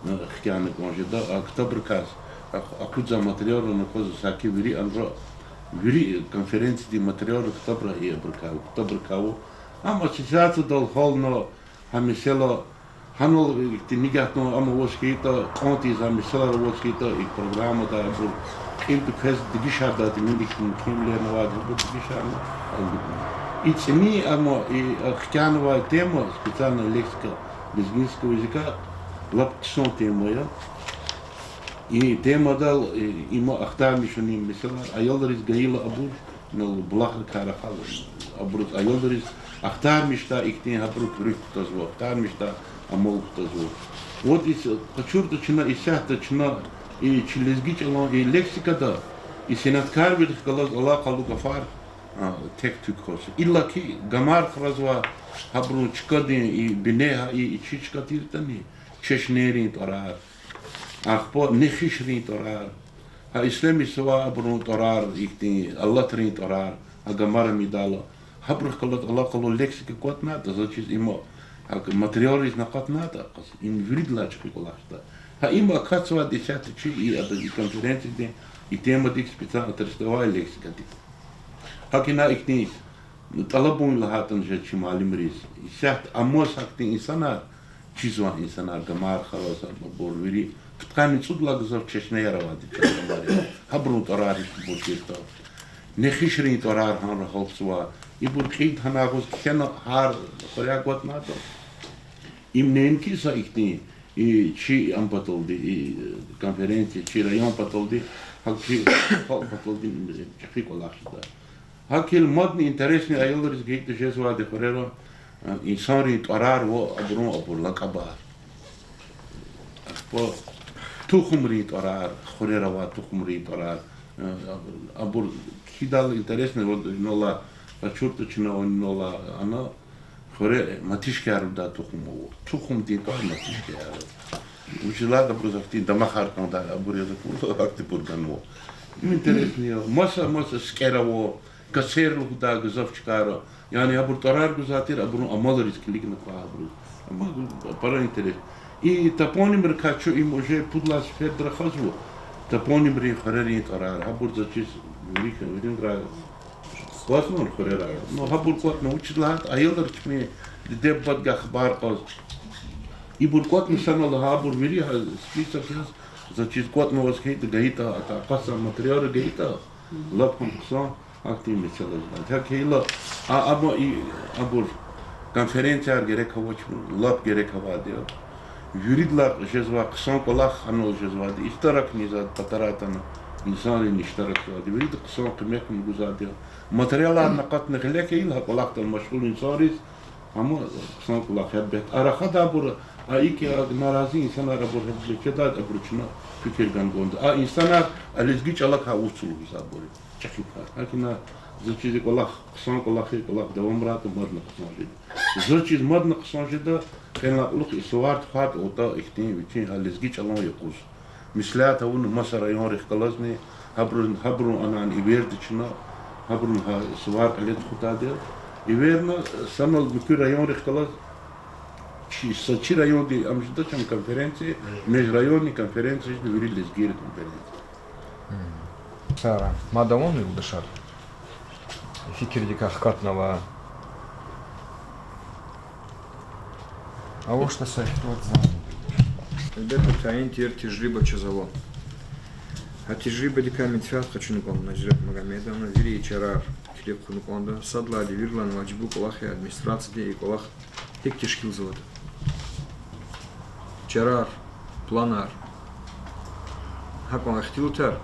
э, хкяна кӀан жеда, а ктабрикай, а, акъудзавай материалрин аквазва саки вири анра, вири конференциядин материалра ктабра и абурукай, ктабрикай ава. Амма ассоциациядал гьална гьа месэла, гьанал ихьтин нигагьдин ам аваз хьайитӀа, кьан тийиз гьа месэлаяр аваз хьайитӀа, и программадай абур кьилди квез дегишардайди, мендихъ мумкинвилерни авайди, абур дегишарна, и цӀинин, амма и хкянавай тема, специальная лексика лезгинского языка, лап хъсан тема я. И темадал, и, има ахтармишунин месэлаяр, аялриз гайила абур, ну, булахрикай рахайла, абуруз аялриз ахтармишдай ихьтин гьабуру руьгь кутазва, ахтармишдай амал кутазва. Вот и къачуртӀа чна исятда чна, и чи лезги чӀалан и лексикада, и сеняткарвилихъ галаз алакъалу гафар, а, тек туькӀваз. Иллаки гамар хразвай гьабурун чкадин, и бине гьа и, и чи чка тиртӀани, чешнейрин тӀварар, ахпа нехишрин тӀварар, гьа ишлемишзавай абурун тӀварар, ихьтин алатрин тӀварар, гьа гамар амайдалай, гьабурухъ галаз алакъалу лексика кӀватӀнайтӀа, заз чиз има, гьа материалризни акъатнайтӀа, им виридалай чӀехи кӀвалах жеда. Гьа им акатзавайди исятда чи и ада и конференциядин, и темадик специально атрасдавай лексикадик. ГьакӀ ина ихьтин тӀалабун лагьайтӀани жеда чи муаллимриз. Исятда амаз гьахьтин инсанар, чизвай инсанар, гамар хразвай абур вири, пудкъанни цӀуд лагьай гзаф чешнеяр авайди чаз гамари. Гьабурун тӀварар ибур чиртӀа. Нехишрин тӀварар гьанра гьалтзава. Ибур кьилди гьана агъуз кхьена гьар хуьряй кӀватӀнайтӀа. Им неинки са ихьтин, И чи ам паталди, и конференция, чи район паталди, гьакӀ чи халкь паталди чӀехи кӀвалах жеда. ГьакӀ хьайила мадни интересный аялриз гайитӀа жезвайди хуьрера, э, инсанрин тӀварар ва абурун абур лакӀабар. Ахпа тухумрин тӀварар, хуьрера авай тухумрин тӀварар. Э, абур кхьидайла интересный, вот, инал къачуртӀа чна, инал ана хуьре Матишкаяр лугьудай тухум ава. Тухумдин тӀвар Матишкаяр. Вучиз лагьайтӀа абуруз ахьтин дамахар кӀандай, абур яз акурла, ахьтинбур ганва. Интересный я. Маса, маса сикӀер ава, касер лугьудай гзаф чкайра. Яни абур тӀварар гузвай тир, абурун амалриз килигна квай абуруз. Амма пара интерес. И топонимрикай чун им уже пуд лагьай сеферда рахазва. Топонимрин, хуьрерин тӀварар. Гьабур заз чиз вири, виринрай кӀватӀна хуьрерай. Ну, гьабур кӀватӀна, вучиз лагьайтӀа аялар чпин диде-бубадихъ хабар кьаз. Ибур кӀватӀна санал гьабур вири гьа список яз, заз чиз кӀватӀнаваз хьайитӀа, гайитӀа, ата акъатзавай материалра гайитӀа, лап гьам хъсан, ахьтин месэла жеда. ГьакӀ хьайила, а, абур, и, абур конференцияр герек авач, лап герек авайди я. Виридалай жезвай хъсан кӀвалах гьанал жезвайди, иштеракни за патара атана, инсанрини иштиракзавайди, вирида хъсан къимет гузвайди я. Материаларни акъатна гъиле хьайила, гьа кӀвалахдал машгъул инсанриз, амма хъсан кӀвалах я бет. А рахадайбур, а икӀ я, нарази инсанар, абур гьелбет жеда, абуру чна фикир гана кӀанда. А инсанар, а лезги чӀалакай вуч лугьузвайбур я. ЧӀехи кар. ГьакӀ ина заз чиз и кӀвалах, хъсан кӀвалах я, кӀвалах давамарайтӀа, мадни хъсан жеда. Заз чиз мадни хъсан жеда, кьенлай кьулухъ и сувар тухвайтӀа, атӀа ихьтин вичин гьа лезги чӀалан юкъуз. Меслят авуна маса районрихъ галазни, гьабурун, гьабурун анан эверда чна, гьабурун гьа сувар кьиле тухудайди я. Эверна санал муькуь районрихъ галаз, чи, са чи районди ам жедач ам конференция, межрайонный конференция жеда, вири лезгийрин конференция. Сара, мад авани, юлдашар? Фикирдикай хкатнава. АвачтӀа са ихтилат зани. Гьелбетда, тайин тир тежриба чаз ава. Гьа тежрибадикай менфят къачуна кӀанда Назирет Магомедовна, вири чарар килиг хъувуна кӀанда, сад лагьайди вирилайни важиблу кӀвалах я администрациядин и кӀвалах гьикӀ тешкилзаватӀа. Чарар, планар, гьакӀан ихтилатар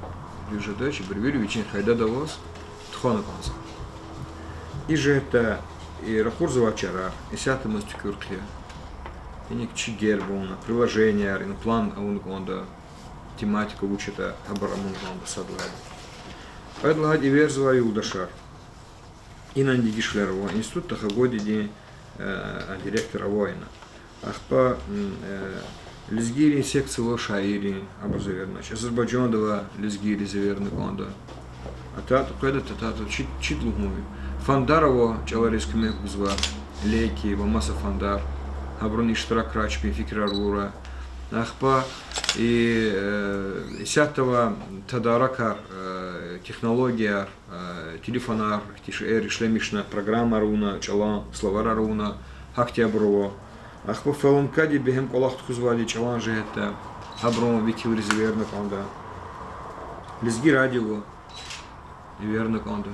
дуьз жедач, ибур вири вичин къайдада аваз тухвана кӀанзава. И жигьетдай и ракъурзавай чарар исятда маса туькӀуьр хъия. Иник чи герб авуна, приложенияр, ина план авуна кӀанда, тематика вуч ятӀа, гьабур авуна кӀанда сад лагьайди. Кьвед лагьайди эверзавай юлдашар. Инан дегишвилер ава, институт Тахо-Годидин, э, директор ава ина. Ахпа, м, э, лезгийрин секция ава шаиррин, абуруз эверна кӀанда. Азербайжанда ава, лезгийриз эверна кӀанда. АтатӀа, къведа, ататӀа, чид, чид лугьун. Фондар ава, чӀалариз куьмек гузвай, Леки ва маса фондар. Гьабурун иштиракра чпин фикирар авурай. Ахпа, и, э, исятда ава тадаракар, э, технологияр, э, телефонар, ихьтин шейэр ишлемишна, программаяр авуна, чӀалан словарар авуна, гьахьтинбур ава. Ахпа ФЛНК-ди бегьем кӀвалах тухузвайди чӀалан жигьетдай, гьабурун векилриз эверна кӀанда. Лезги радио эверна кӀанда.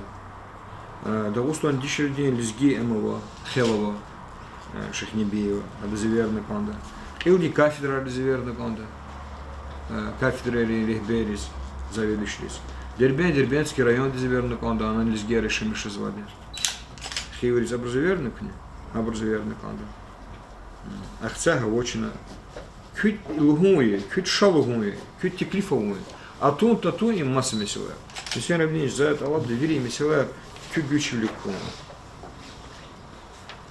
Э, Дагъустандин дишегьлидин лезги эм ава, хел ава, э, Шихнебиева, адаз эверна кӀанда. Кьилдин кафедрайриз эверна кӀанда. Э, кафедрайрин регьберриз, заведующийриз. Дербент, Дербентский райондиз эверна кӀанда, ана лезгияр яшамиш жезвайди. Хивриз абуруз эверна кӀанда, абуруз эверна кӀанда. Ахцегьа авачни. Куьд лугьун я, куьд ша лугьун я, куьд теклиф авун я. Атун, татун, им маса месэла я. Гьуьсейн Абдинович, за тӀалабда вири месэла куь гуьчвилик хьун.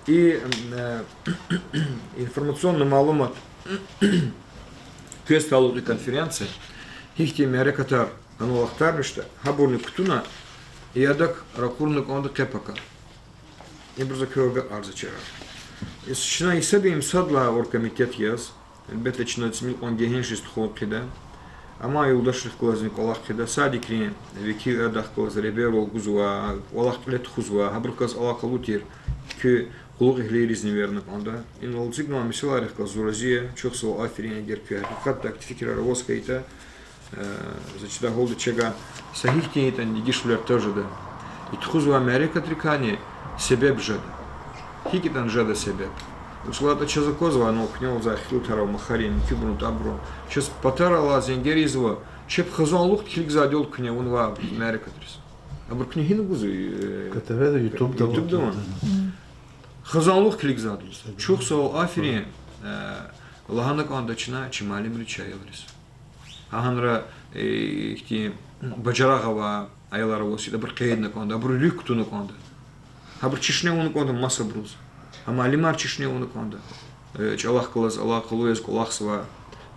И, м, э, информационный малумат, квез талукь я конференция, гьихьтин мярекатар анал ахтармишда, гьабурни кутуна, и адак ракъурна кӀанда къе-пака. Ибур за квевай агакьарзава чара. Чна гьисабим сад лагьай оргкомитет яз. Гьелбетда, чна цӀимил кьван гегьеншиз тухун хъийида. Амма юлдашрихъ галазни кӀвалах хъийида. Садикрин векилри адахъ галаз регьбервал гузва, кӀвалах кьиле тухузва, гьабурухъ галаз алакъа авур тир куь къуллугъчийризни эверна кӀанда. Инал эцигнавай месэлайрихъ галаз зун рази я, чухсагъул, аферин, эгер куь гьакъикъатда ахьтин фикирар аваз хьайитӀа, Э, за чидай гьалда чага са гьихьтин ятӀани дегишвилер таз жеда. И тухузвай мярекатрикайни себеб жеда. ГьикӀ ятӀани жеда себеб. Услада чаз аквазва, ну, куьне лугьузвай хилатар ава, махарин, муькуьбурун, тӀабурун. Чаз патаралай зенгер ийизва, чеб хизанлухда килигзавайди я куьне, вун авай мярекатриз. Абур куьне гьина гузва, э, Ютубда ютубда ава. Хизанлухда килигзавайди я. Чухсагъул, аферин, э, лагьана кӀанда чна чи муаллимриз, чи аялриз. Гьа гьанра, э, ихьтин бажарагъ авай аялар аваз, абур къейдна кӀанда, абуру руьгь кутуна кӀанда. Гьабур чешне авуна кӀанда масабуруз. Гьа муаллимар чешне авуна кӀанда. Э, чӀалахъ галаз алакъалу яз кӀвалахзавай,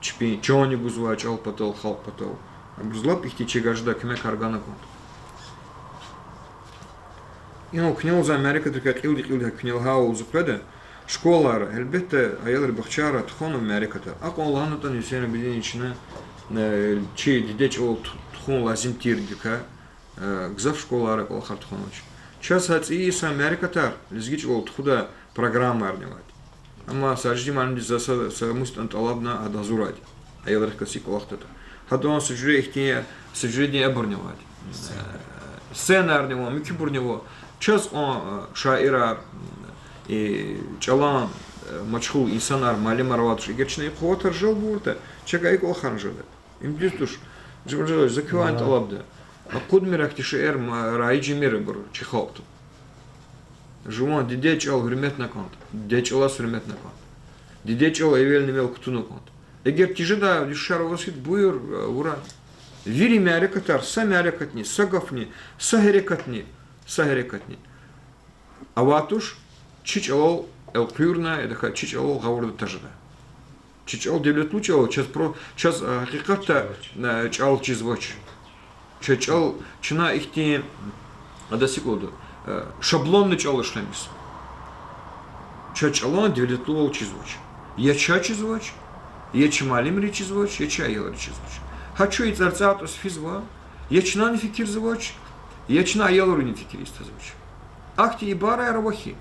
чпин чанни гузвай чӀал патал, халкь патал. Абуруз лап ихьтин чегьажда куьмекар гана кӀанда. Инал куьне лугьузвай мярекатрикай кьилди-кьилди гьа куьне лагьайвал лугьуз къведа, школайра, гьелбетда, аялрин бахчайра тухванва мярекатар. Акьван лагьанатӀани, Гьуьсейн Абидинович, чна, э, чи диде чӀалал ту-, тухун лазим тирдикай, э, гзаф школайра кӀвалахар тухванвач. Чаз гьа цӀийи йисан мярекатар лезги чӀалал тухудай программайрни авайди. Амма Сажидин муаллимдиз за са, са мус ятӀани тӀалабна, ада гьазурайди я аялрихъ галаз кӀвалахдатӀа. Гьадан са жуьре ихьтин, са жуьредин абурни авайди я. Э, сценарни ава, муькуьбурни ава. Чаз кьван, э, шаирар, э, чӀалан, э, машгъул инсанар, муаллимар авайди туш. Эгер чна и къуватар желб авуртӀа, чавай и кӀвалахарни жеда. Им дуьз туш. Жумажалович, за квевай тӀалабда. Акъудмир ахьтин шейэр, м-, раижмир абур чи халкьдал. Жуван диде чӀал гьуьрметна кӀанда, диде чӀалаз гьуьрметна кӀанда. Диде чӀал эвелни-эвел кутуна кӀанда. Эгер тежедай дуьшуьшар аваз хьайитӀа, буюр, э, авурай. Вири мярекатар, са мярекатни, са гафни, са гьерекатни, са гьерекатни авай туш, чи чӀалал элкъуьрна, я тахьайтӀа чи чӀалал гъавурда тежедай. Чи чӀал девлетлу чӀал, чаз про-, чаз, э, гьакъикъатда, э, чӀал чизвач. Чаз чӀал, чна ихьтин, адаз икӀ лугьуда, э, шаблонный чӀал ишлемишзава. Чаз чӀалан девлетлувал чизвач. Я чаз чизвач, я чи муаллимриз чизвач, я чи аялриз чизвач. Гьа чун и цӀарцӀайтӀа физва, я чнани фикирзавач, я чна аялрини фикир ийиз тазвач. Ахьтин ибараяр ава хьи.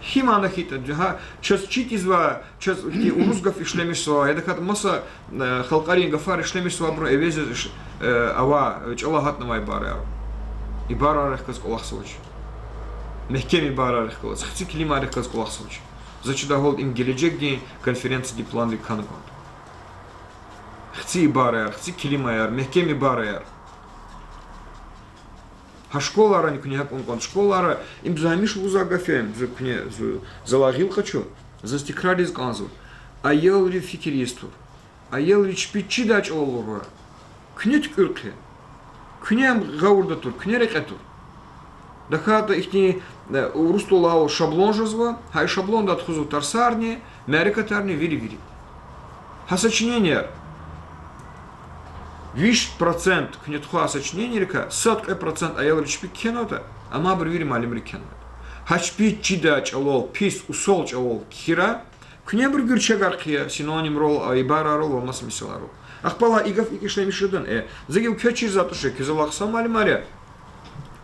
Гьи мана хьайитӀа, гьа чаз чизвай, чаз хьи урус гаф ишлемишзава, я тахьайтӀа маса, э, халкьарин гафар ишлемишзава, абурун эвез яз иш-, э, авай, э, чӀала гьатнавай ибараяр ава. Ибарайрихъ галаз кӀвалахзавач. Мягькем ибарайрихъ галаз, хци келимайрихъ галаз кӀвалахзавач. За чидай гьалда им гележегдин конференциядин планрик хьана кӀанда. Хци ибараяр, хци келимаяр, мягькем ибараяр. Гьа школайрани куьне гьакӀ авун кӀанда, школайра, им за гьамиша лугьузвай гаф я, им за куьне, за, залай гъил къачу, заз тикрар ийиз кӀанзава. Аялри фикир ийиз тур. Аялри чпи чидай чӀалал лугьурай. Куьне туькӀуьр хъия. Куьне ам гъавурда тур, куьне рекье тур. ТахьайтӀа ихьтин, э, урусдал лагьайвал шаблон жезва, гьа и шаблондай тухузва тарсарни, мярекатарни, вири-вири. Гьа сочиненияр. Виш процент куьне тухвай сочинениейрикай сад кьве процент аялри чпи кхьенвайтӀа, амайбур вири муаллимри кхьенвайтӀа. Гьа чпи чидай чӀалал, пис, усал чӀалал кхьирай, куьне абур гуьрчегар хъия, синонимрал, а, ибарайрал ва маса месэлайрал. Ахпа лагь, и гаф икӀ ишлемиш жедан, э, за гила квез чирзавайди туш, квез алахъзавай муаллимар я.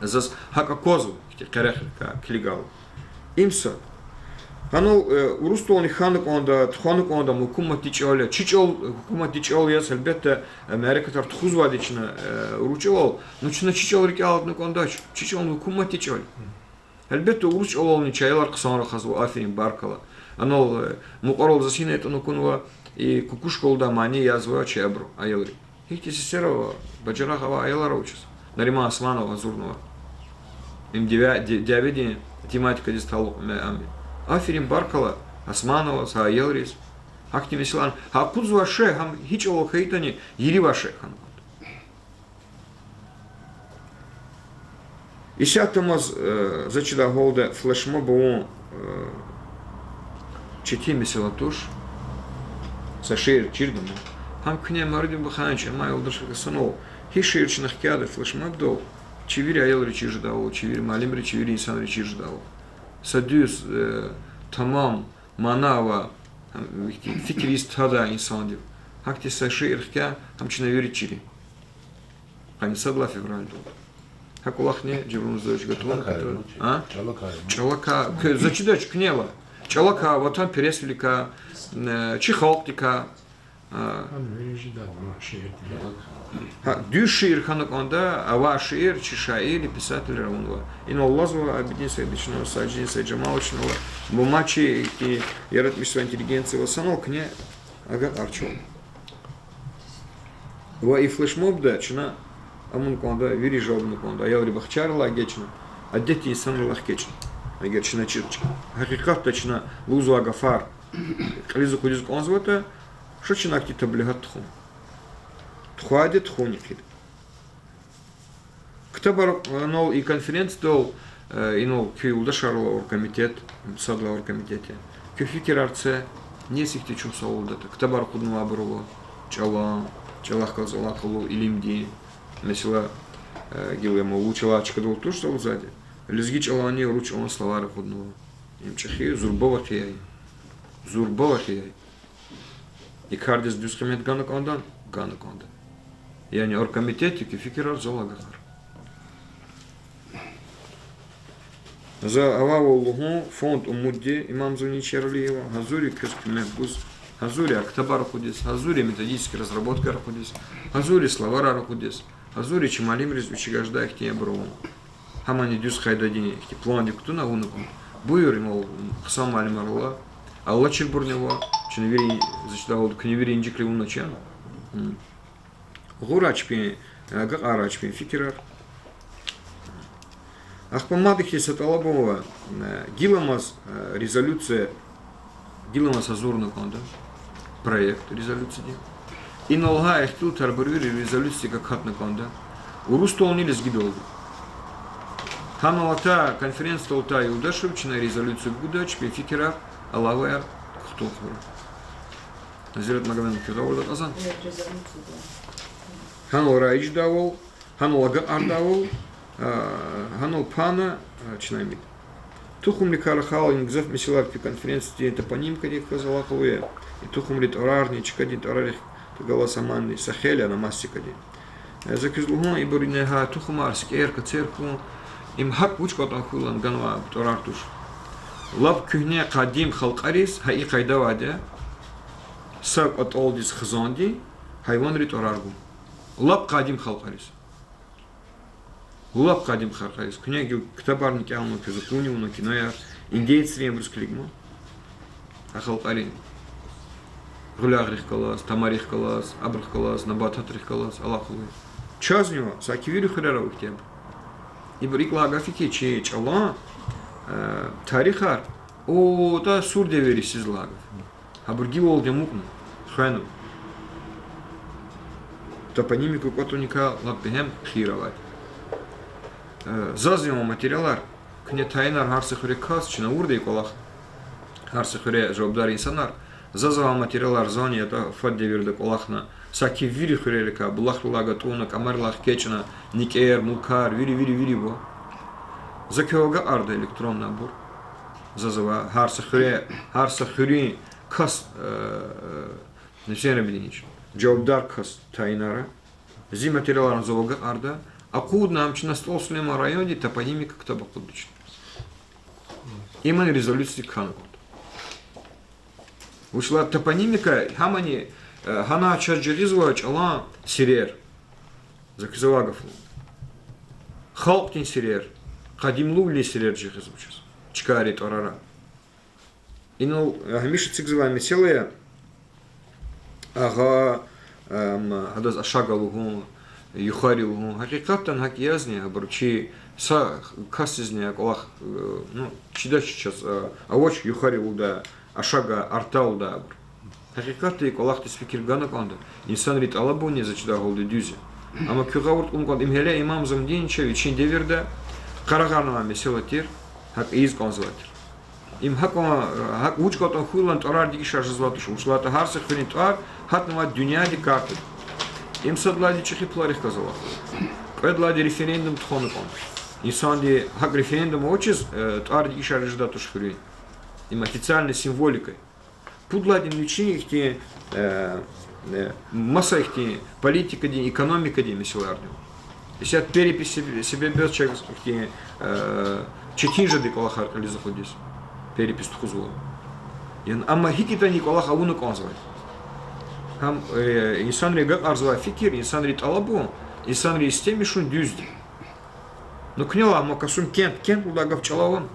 Заз гьакӀ аквазва, ихьтин къерехрикай килигайла. Им са. Гьанал, э, урусдални хьана кӀанда, тухвана кӀанда, гьукуматдин чӀал я. Чи чӀал гьукуматдин чӀал яз, гьелбетда, э, мярекатар тухузвайди чна, э, урус чӀалал, ну чна чи чӀал рикӀел алатна кӀандач, чи чӀал гьукуматдин чӀал я. Гьелбетда, урус чӀалални чи аялар хъсан рахазва, аферин, баркалла. Анал, э, мукьварал заз гьина ятӀани акунва, и кукушка лугьудай мани язва чи абуру, аялри. Гьихьтин сесер ава, бажарагъ авай аялар ава чаз. Нариман Османова гьазурнава. Им дяве-, ди-, дяведин тематикадиз талукь ме-, ам. Аферин, баркалла Османоваз, гьа аялриз. Гьахьтин месэлани, гьа акъудзавай шей, гьам гьи чӀалал хьайитӀани, иривай шей хьанва. Исятда ман, э, за чидай гьалда флешмоб авун, э, четин месэла туш. Са шиир чирдани. Гьам куьне Марудин Бахаевич, амай юлдаш хьана санал, гьи шиир чна хкяда флешмобдал, чи вири аялриз чир жедайвал, чи вири муаллимриз, чи вири инсанриз чир жедайвал. Са дуьз, э, тамам мана ва, гьам, фикир ийиз тадай инсандив. Гьахьтин са шиир хкя, гьам чна вири чир я. Къанни сад лагьай февралдал. Гьа кӀвалахни, Жабрун Зоич, гатун. ЧӀалакай, а? ЧӀалакай. ЧӀалакай, куь-, за чидач куьнелай. ЧӀалакай, ватанпересвиликай, э, чи халкьдикай. А, Гьана вири жеда ма шиирдин. Гьа, дуьз шиир хьана кӀанда, авай шиир чи шаирри, писателри авунва. Инал алазва, Абидин Саидович чна ава, Сажидин Саиджамалович чна ава, мумачи ки яратмишзава интеллигенция ва санал куьне агакьарчун. Ва и флешмобда чна авуна кӀанда, вири жавабна кӀанда, аялри бахчайрилай эгечӀна, адетдин инсанрилай хкечӀна. Эгер чна чир-, гьакъикъатда чна лугьузвай гафар кьилиз-акъудиз кӀанзаватӀа, ша чна ахьтин таблигьат тухун. Тухвайди тухун ихьтин. Ктабар, э, инал и конференциядал, э, инал куь юлдашар ала оргкомитет, сад лагьай оргкомитет я. Куь фикирар це, нез ихьтин чун суалдатӀа. Ктабар акъуднавайбур ава, чӀалан, чӀалахъ галаз алакъалу, илимдин месэла, э, гила ма вуч алай чкадал туш залзавайди. Лезги чӀаланни урус чӀалан словарь акъуднава. Им чӀехи зурба вакъиа я. Зурба вакъиа я. И кардиз дуьз къимет гана кӀанда? Гана кӀанда. Яни оргкомитетди куь фикирар зал агакьара. За авайвал лугьун, фонд Умудди Имамзавни чаралиева, гьазур я квез куьмек гуз, гьазур я ктабар акъудиз, гьазур я методический разработкаяр акъудиз, гьазур я словарар акъудиз, гьазур я чи муаллимриз вичи гаждай ихьтин ябур авун. Гьамани дуьз къайдадин ихьтин пландик кутуна авуна кӀанда. Буюр, инал хъсан муаллимар ала, алачирбурни ава, чна вири, за чидайвал, куьне вири инжикли авунач яни. Гъурай чпин, э, агакьарай чпин фикирар. Ахпа мад ихьтин са тӀалабун ава, э, гиламаз, э, резолюция, гиламаз гьазурна кӀанда, проект резолюциядин. Инал гьа ихтилатарбур вири резолюциядик акатна кӀанда. Урусдални лезгидалди. Гьанал атай, конференциядал атай юлдашри чна резолюция гуда, чпин фикирар, алаваяр кутун хьурай. Азират Магомедовна, куь гъавурда кьазва? Гьанал раиждайвал, гьанал агакьардайвал, а, гьанал пана, а, чна имид. Тухумрикай рахайла, ина гзаф месэлаяр куь конференциядин топонимикадик галаз алакъалу я. И тухумрин тӀварарни, чкадин тӀварарихъ галаз аманни, са хейлин ана масикадин. Э, за квез лугьун, ибур ина гьа тухумар сикӀер, кацер хьун, им гьакӀ вуч кӀватӀан хьуй лагьана ганвай тӀварар туш. Лап куьгьне къадим халкьариз гьа и къайда авайди я, са кӀватӀалдиз хизандин гьайванрин тӀварар гун. Лап къадим халкьариз. Лап къадим халкьариз. Куьне гила ктабарни кӀелна, квез акуни авуна, кинояр, индеецрин абуруз килигна. А халкьарин гъуьлягърихъ галаз, тамарихъ галаз, абурухъ галаз, набататрихъ галаз алакъалу я. Чазни ва саки вири хуьрера ава ихьтин. Ибур икӀ лагьай гаф я хьи, чи чӀалан, э, тарихар, о, та сур девирдиз лагьай гаф. Гьабур гилалди амукьна, хвена. Топонимика кӀватӀуникай лап бегьем хийир авайди. Э, заз ава материалар, куьне тайинар гьар са хуьре кас, чна авурди кӀвалах, гьар са хуьре жавабдар инсанар, заз ава материалар, зани ятӀа фад девирда кӀвалахна, саки вири хуьрерикай, булахрилай гатӀунна, кӀамарилай хкечӀна, никӀер, мулкар, вири, вири, вири ва. За квевай агакьарда электронный абур. Заз ава гьар са хуьре, гьар са хуьруьн кас, э, Нусен Рабидинович, жавабдар кас тайинара. Зи материаларни зав агакьарда. Акъудна ам чна СтӀал Сулейман районди топонимика ктаб акъудда чна. Имни резолюциядик хьана кӀанда. Вучиз лагьайтӀа топонимика гьамни, э, гьана чаз жагъизва чӀалан сирер. За квез авай гаф я. Халкьдин сирер, къадимлувилин сирер жагъизва чаз. Чкайрин тӀварара. Инал, э, гьамиша эцигзавай месэла я, агъа, э, м, гьадаз Ашага лугьун, Юхари лугьун. Гьакъикъатдани гьакӀ язни, абуру чи са касдизни а кӀвалах, э, ну, чидач чаз, э, авач Юхари лугьудай, Ашага, Арта лугьудай абур. Гьакъикъатда и кӀвалахдиз фикир гана кӀанда. Инсанрин тӀалабунни, за чидай гьалда, дуьз я. Амма куь гъавурда кьуна кӀанда, им гьеле Имам Замудинов вичин девирда къарагъарнавай месэла тир, гьакӀ ийиз кӀанзавай тир. Им гьакӀ, гьакӀ вуч кӀватӀан хьуй лагьана тӀварар дегишар жезвай туш, вучиз лагьайтӀа гьар са хуьруьн тӀвар гьатнавай дуьньядин картада. Им сад лагьайди чӀехи пуларихъ галаз алакъалу я. Кьвед лагьайди референдум тухвана кӀанда. Инсанди гьакӀ референдум авачиз, э, тӀвар дегишар жедай туш хуьруьн. Им официальный символика я. Пуд лагьайди вичин ихьтин, э, э, маса ихьтин политикадин, экономикадин месэлаяр ава. Исятда перепись себ-, себеб яз чаз ихьтин, э, четин жеда и кӀвалахар кьилиз акъудиз. Перепись тухузвайла. Яни, амма гьикӀ ятӀани и кӀвалах авуна кӀанзавайди. Гьам, э, инсанри агакьарзавай фикир, инсанри тӀалабун, инсанри истемишун дуьзди. Ну, куьне лагь, ма Касумкент, кент лугьудай гаф чӀала авани?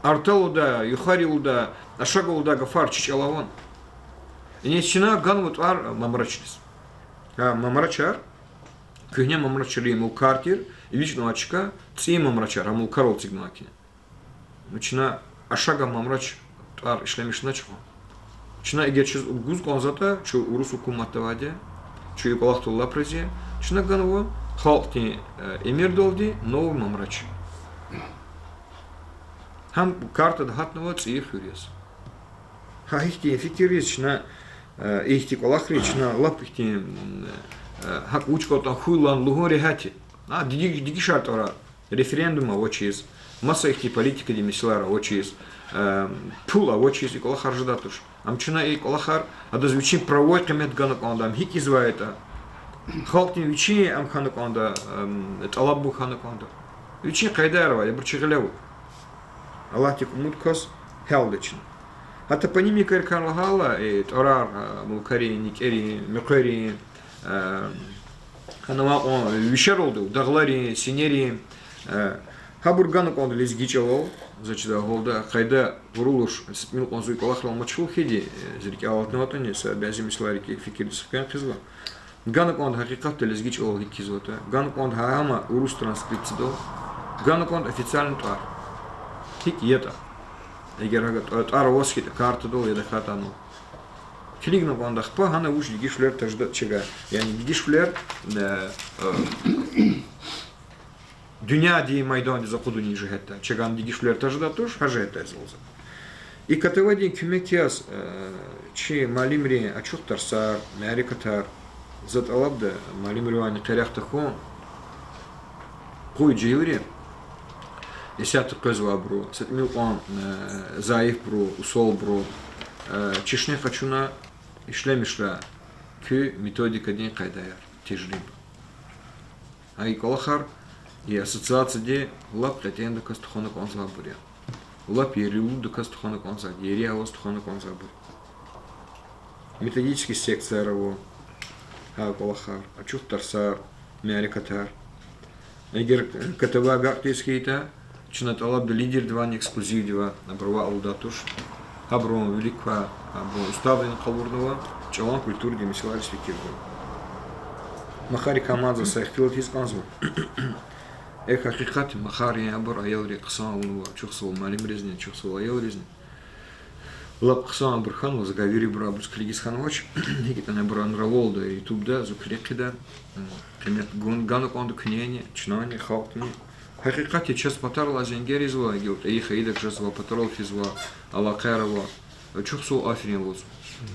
Арта лугьуда, Юхари лугьуда, Ашага лугьудай гафар чи чӀала авани? Иниз чна ганва тӀвар мамрачриз. Гьа, мамрачар, куьгьне мамрачрин мулкар тир, эвичӀнавай чка, цӀийи мамрачар, гьа мулкарал эцигнавай хьи. Ну, чна Ашага мамрач тӀвар ишлемишначни? Чна эгер чаз гуз кӀанзаватӀа, чун урус гьукуматда авайди я, чун и кӀвалахдал лап рази я, чна ганва халкьдин, э, эмирдалди новый мамрач. Гьам картада гьатнава цӀийи хуьр яз. Гьа ихьтин фикирриз чна, э, ихьтин кӀвалахриз чна лап ихьтин, м, э, гьакӀ вуч кӀантӀани хьуй лагьана лугьун регьят я. А, диги-, дегишар тӀварар. Референдум авачиз, маса ихьтин политикадин месэлаяр авачиз, э, пул авачиз и кӀвалахар жедай туш. Ам чна и кӀвалахар, адаз вичин правовой къимет гана кӀанда, ам гьикӀ ийизвайтӀа. Халкьдин вичин ам хьана кӀанда, э, тӀалабун хьана кӀанда. Вичин къайдаяр авайди, абур чи гъиле ава. Аллагьди кумуд кваз гьялда чна. Гьа топонимикайрикай лагьайла, э, тӀварар, э, мулкарин, никӀерин, муькъверин, э, гьанавай кьван вишералди, дагъларин, синерин, э, гьабур гана кӀанда лезги чӀалал, заз чидай гьалда, къайда гъурулуш, са тӀимил кьван зун и кӀвалахрал машгъул хьайиди, э, зи рикӀел алатнаватӀани, са бязи месэлайрик фикирдиз хквен хъийизва. Гана кӀанда гьакъикъатда лезги чӀалал гьикӀ кхьизватӀа, гана кӀанда гьа-, гьам урус транскрипциядал, гана кӀанда официальный тӀвар. ГьикӀ ятӀа. Эгер гьа тӀва-, тӀвар аваз хьайитӀа картадал я тахьайтӀа ана. Килигна кӀанда ахпа гьана вуч дегишвилер тежеда чавай. Яни дегишвилер, э, э, дуьньядин майдандиз акъудунин жигьетдай. Чавай дегишвилер тежедай туш, гьа жигьетдай залза. И КТВ-дин куьмек яз, э, чи муаллимрин ачух тарсар, мярекатар, за тӀалабда муаллимривайни къерех тахьун, къуй жегьилри, исятда къвезвайбуру, са тӀимил кьван, э, зайифбуру, усалбуру, э, чешне къачуна ишлемишрай куь методикадин къайдаяр, тежриба. Гьа и кӀвалахар и ассоциацияди лап кьетӀендаказ тухвана кӀанзавайбур я. Лап ерилудаказ тухвана кӀанзавайбур, ери аваз тухвана кӀанзавайбур. Методический секцияр ава, гьа кӀвалахар, ачух тарсар, мярекатар. Эгер КТВ агакьдиз хьайитӀа, чна тӀалабда лидердивайни эксклюзивдивай, абурувай алудай туш. Гьабурун вилик квай, гьабурун уставдин къалурнава, чӀалан культурадин месэлайриз фикир гун. Махарикай мад заз са ихтилат ийиз кӀанзава. Эхь, гьакъикъатда махарин абур аялри хъсан авунва, чухсагъул муаллимризни, чухсагъул аялризни. Лап хъсан абур хьанва, заговорайбур абуруз килигиз хьанвач. ГьикӀ ятӀани абур анравалда ютубда, зун килиг хъийида. Къимет гун-, гана кӀанда куьнени, чнани, халкьдини. Гьакъикъатда чаз патарилай зенгер ийизва, гила тӀайи хайидак жезва, патарал физва, алакъаяр ава. Чухсагъул аферин лугьузва.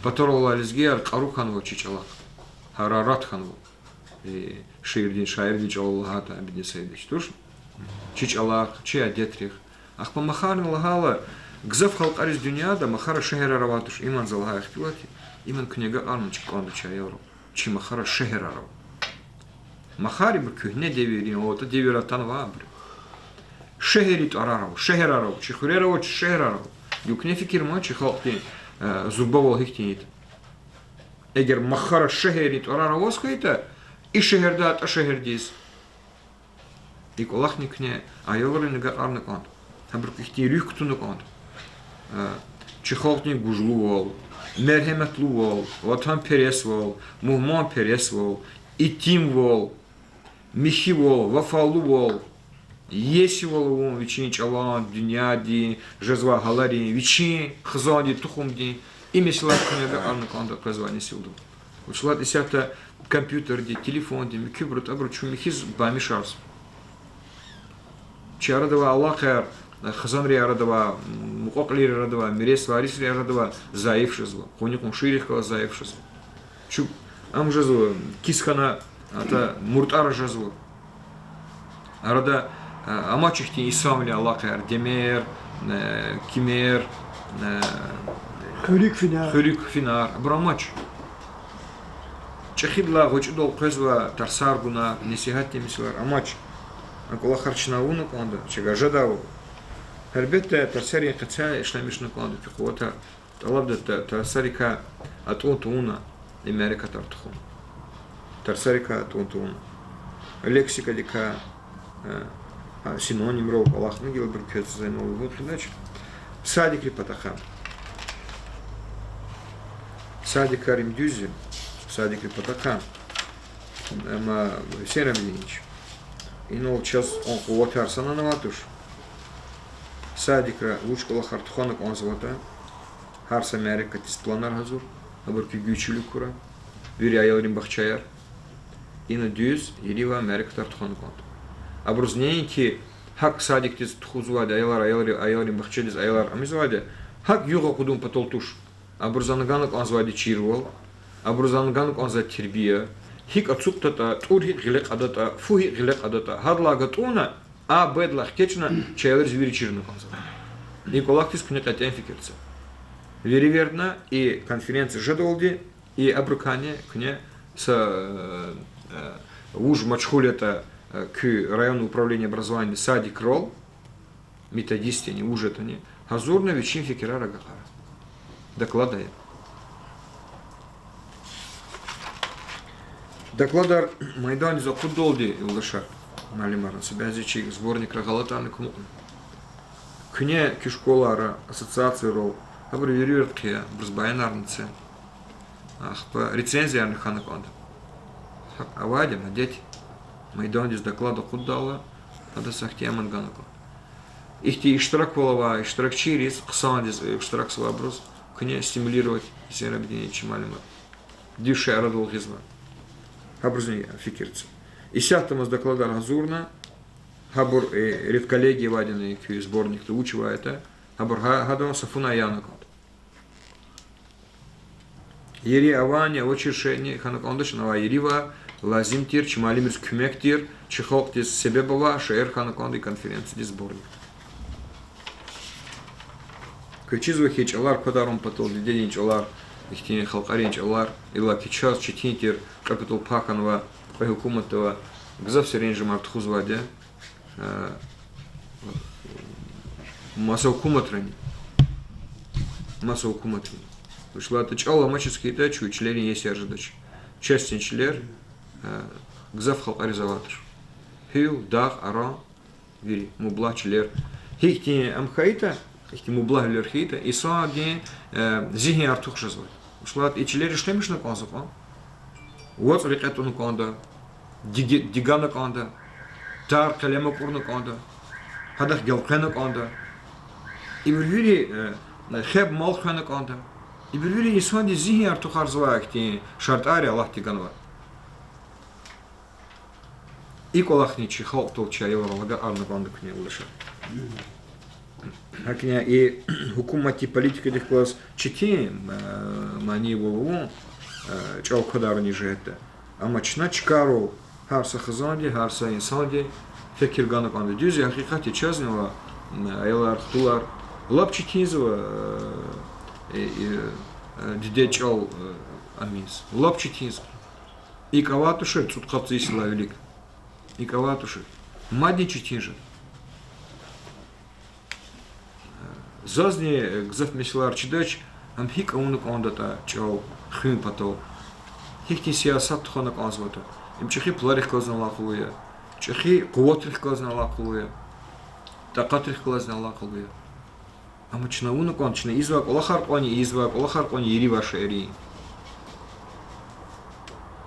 Патарал алай лезгияр кьару хьанва чи чӀалахъ. Гьарарат хьанва. Э, шиирдин, шаирдин чӀалал лагьайтӀа, Абидин Саидович, туш? Чи чӀалахъ, чи адетрихъ. Ахпа махарни лагьайла, гзаф халкьариз дуьньяда махара шегьерар авай туш, им за лагьай ихтилат я, им куьне агакьарна чка кӀанда чи аялрал. Чи махара шегьерар ава. Махарибур куьгьне девирдин, атӀа девир атанвайбур я. Шегьеррин тӀварар ава, шегьерар ава, чи хуьрер ава, чи шегьерар ава. Гила куьне фикир ман чи халкьдин, э, зурбавал гьихьтин ятӀа. Эгер махара шегьеррин тӀварар аваз хьайитӀа, и шегьердай атӀа шегьердиз. И кӀвалахни куьне аялрин агакьарна кӀанда. Гьабуру ихьтин руьгь кутуна кӀанда. Э, чи халкьдин гужлувал, мергьеметлувал, ватанпересвал, мугьманпересвал, итимвал, михьивал, вафалувал, иесивал авун вичин чӀалан, дуьньядин, жезвай гьаларин, вичин хизандин, тухумдин, и месэлаяр куьне агакьарна кӀанда къвезвай несилдал. Вучиз лагьайтӀа исятда компьютерди, телефонди, муькуьбуру, тӀабуру чун михьиз бамишарзава. Чи арада авай алакъаяр, хизанрин арада авай, мукьва-кьилийрин арада авай, мирес-варисрин арада авай зайиф жезва. Къуни-къуншийрихъ галаз зайиф жезва. Чун ам жезва, кис хьана, атӀа муртӀара жезва. Арада, а, амач ихьтин инсанвилин алакъаяр, демер, э, кимер, э, хуьруьк-финар, хуьруьк-финар, абур амач. ЧӀехидалай гъвечӀидал къвезвай тарсар гунар, несигьатдин месэлаяр амач. А кӀвалахар чна авуна кӀанда, чавай жедайвал. Гьелбетда, тарсарин къецяй ишлемишна кӀанда куь къуватар. ТӀалабда та-, тарсарикай атӀун тавуна. и мярекатар тухун. Тарсарикай тӀун тавун. Лексикадикай, э, а, синонимрал кӀвалахна гила, абур квез за инал лугьун хьанач. Садикрин патахъай. Садикар им дуьз я. Садикрин патахъай. Амма Гьуьсейн Абидинович, инал чаз кьван къуватар санана авайд туш. Садикра вуч кӀвалахар тухвана кӀанзаватӀа, гьар са мярекатдиз планар гьазур, абур куь гуьйчилик хьурай, вири аялрин бахчаяр. Ина дуьз, ерийвал мярекатар тухвана кӀанда. Абуруз неинки гьакӀ садикдиз тухузвайди аялар, аялри-, аялрин бахчадиз аялар ам ийизвайди, гьакӀ югъ акъудун патал туш. Абуруз ана гана кӀанзавайди чирвал, абуруз ана гана кӀанзавайди тербия, гьикӀ ацукьдатӀа, тӀур гьикӀ гъиле кьадатӀа, фу гьикӀ гъиле кьадатӀа, гьадалай гатӀунна, А, Б-далай хкечӀна, чи аялриз вири чирна кӀанзава. И кӀвалахдиз куьне кьетӀен фикир це. Вири вердна, и конференция жедалди, и абурукайни куьне са, э, э, вуж машгъул ятӀа, э, куь районное управление образованиеди садикрал, методистни, вуж ятӀани, гьазурна вичин фикирар агакьара. Доклад ая. Докладар майдандиз акъуддалди, юлдашар, муаллимар, са бязи чи сборникра гъалатӀарни кумукьна. Куьне куь школайра, ассоциацийрал, гьабуру вири верд хъия, абуруз баянарни це. Ахпа рецензиярни хьана кӀанда. Гьакӏ авайди адет, майдандиз доклад акъуддайла, гьадаз ахьтин аман гана кӀанда. Ихьтин иштираквал авай иштиракчийриз, хъсандиз иштиракзавайбуруз куьне стимулировать ийин, Абидинович, муаллимар. Дуьз шей арадал гъизва. Гьабурузни фикир це. Исятда мад докладар гьазурна, гьабур, э, редколлегия авайди я куь сборникда, вуч авайтӀа, гьабур гьа-, гьадан сафунай яна кӀанда. Ери авани, авачир шейни хьана кӀанда чна, ава, ери ава, лазим тир, чи муаллимриз куьмек тир, чи халкьдиз себеб ава, шейэр хьана кӀанда и конференциядин сборникда. Квез чизва хьи, чӀалар квадарун патал, дидедин чӀалар, ихьтин халкьарин чӀалар, иллаки чаз четин тир, кьве патал пай хьанва, кьве гьукуматда ава, гзаф серенжем тухузвайди я, э, маса гьукуматрани. Маса гьукуматрани. Вучиз лагьайтӀа чӀал амачиз хьайитӀа, чун чилерин иесияр жедач. Частный чилер, э, гзаф халкьариз авайд туш. Гьуьл, дагъ, аран, вири, мублагь чилер. Гьихьтин ам хьайитӀа, ихьтин мублагьвилер хьайитӀа, инсандин, э, зигьин артух жезвайди. Вучиз лагьайтӀа и чилер ишлемишна кӀанзава кьван. ВацӀ рекье тӀуна кӀанда, диге-, дигана кӀанда, тар, къелем акӀурна кӀанда, гьадахъ гелкъвена кӀанда. Ибур вири, э, хеб-мал хвена кӀанда. Ибур вири инсандин зигьин артухарзавай ихьтин шартӀар я Аллагьди ганвай. И кӀвалахни чи халкьдал, чи аялрал агакьарна кӀанда куьне, юлдашар. ГьакӀни и гьукуматдин политикадихъ галаз четин, э, манийвал авун, э, чӀал квадарунин жигьетдай. Амма чна чкайрал гьар са хизанди, гьар са инсанди фикир гана кӀанда. Дуьз я, гьакъикъат я, чазни ава, м, аялар, хтулар, лап четинзава, э, э, э, дидед чӀал, э, амиз. Лап четинзава. ИкӀ авай тушир цӀуд-къад йисалай вилик. ИкӀ авай тушир. Мадни четин жеда. Зазни гзаф месэлаяр чидач, ам гьикӀ авуна кӀандатӀа чӀал хуьн патал. Гьихьтин сиясат тухвана кӀанзаватӀа. Им чӀехи пуларихъ галазни алакъалу я, чӀехи къуватрихъ галазни алакъалу я, такьатрихъ галазни алакъалу я. Амма чна авуна кӀанда, чна ийизвай кӀвалахар кьванни, ийизвай кӀвалахар кьванни, ери ва шейэр ийин.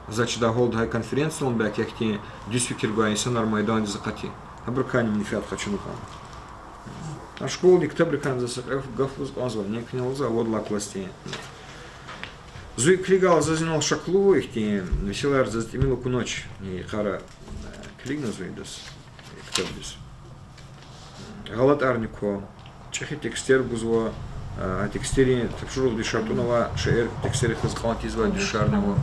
За чидай гьалда гьа конференциядал бяк ихьтин дуьз фикир гвай инсанар майдандиз акъатин. Гьабурукайни менфят къачуна кӀанда. А школадин ктабрикайни за са кьве гаф лугьуз кӀанзава, неинки лугьузва, вад лагьай классдин. Зун килигайла, заз инал шаклу ихьтин месэлаяр заз тӀимил акунач, и йикъара, э, килигна зун идаз, и ктабдиз. ГъалатӀарни ква, чӀехи текстер гузва, а, а текстерин тапшуругъдин шартӀуна авай шейэр текстерихъ галаз кьван тийизвай дуьшуьшарни ава.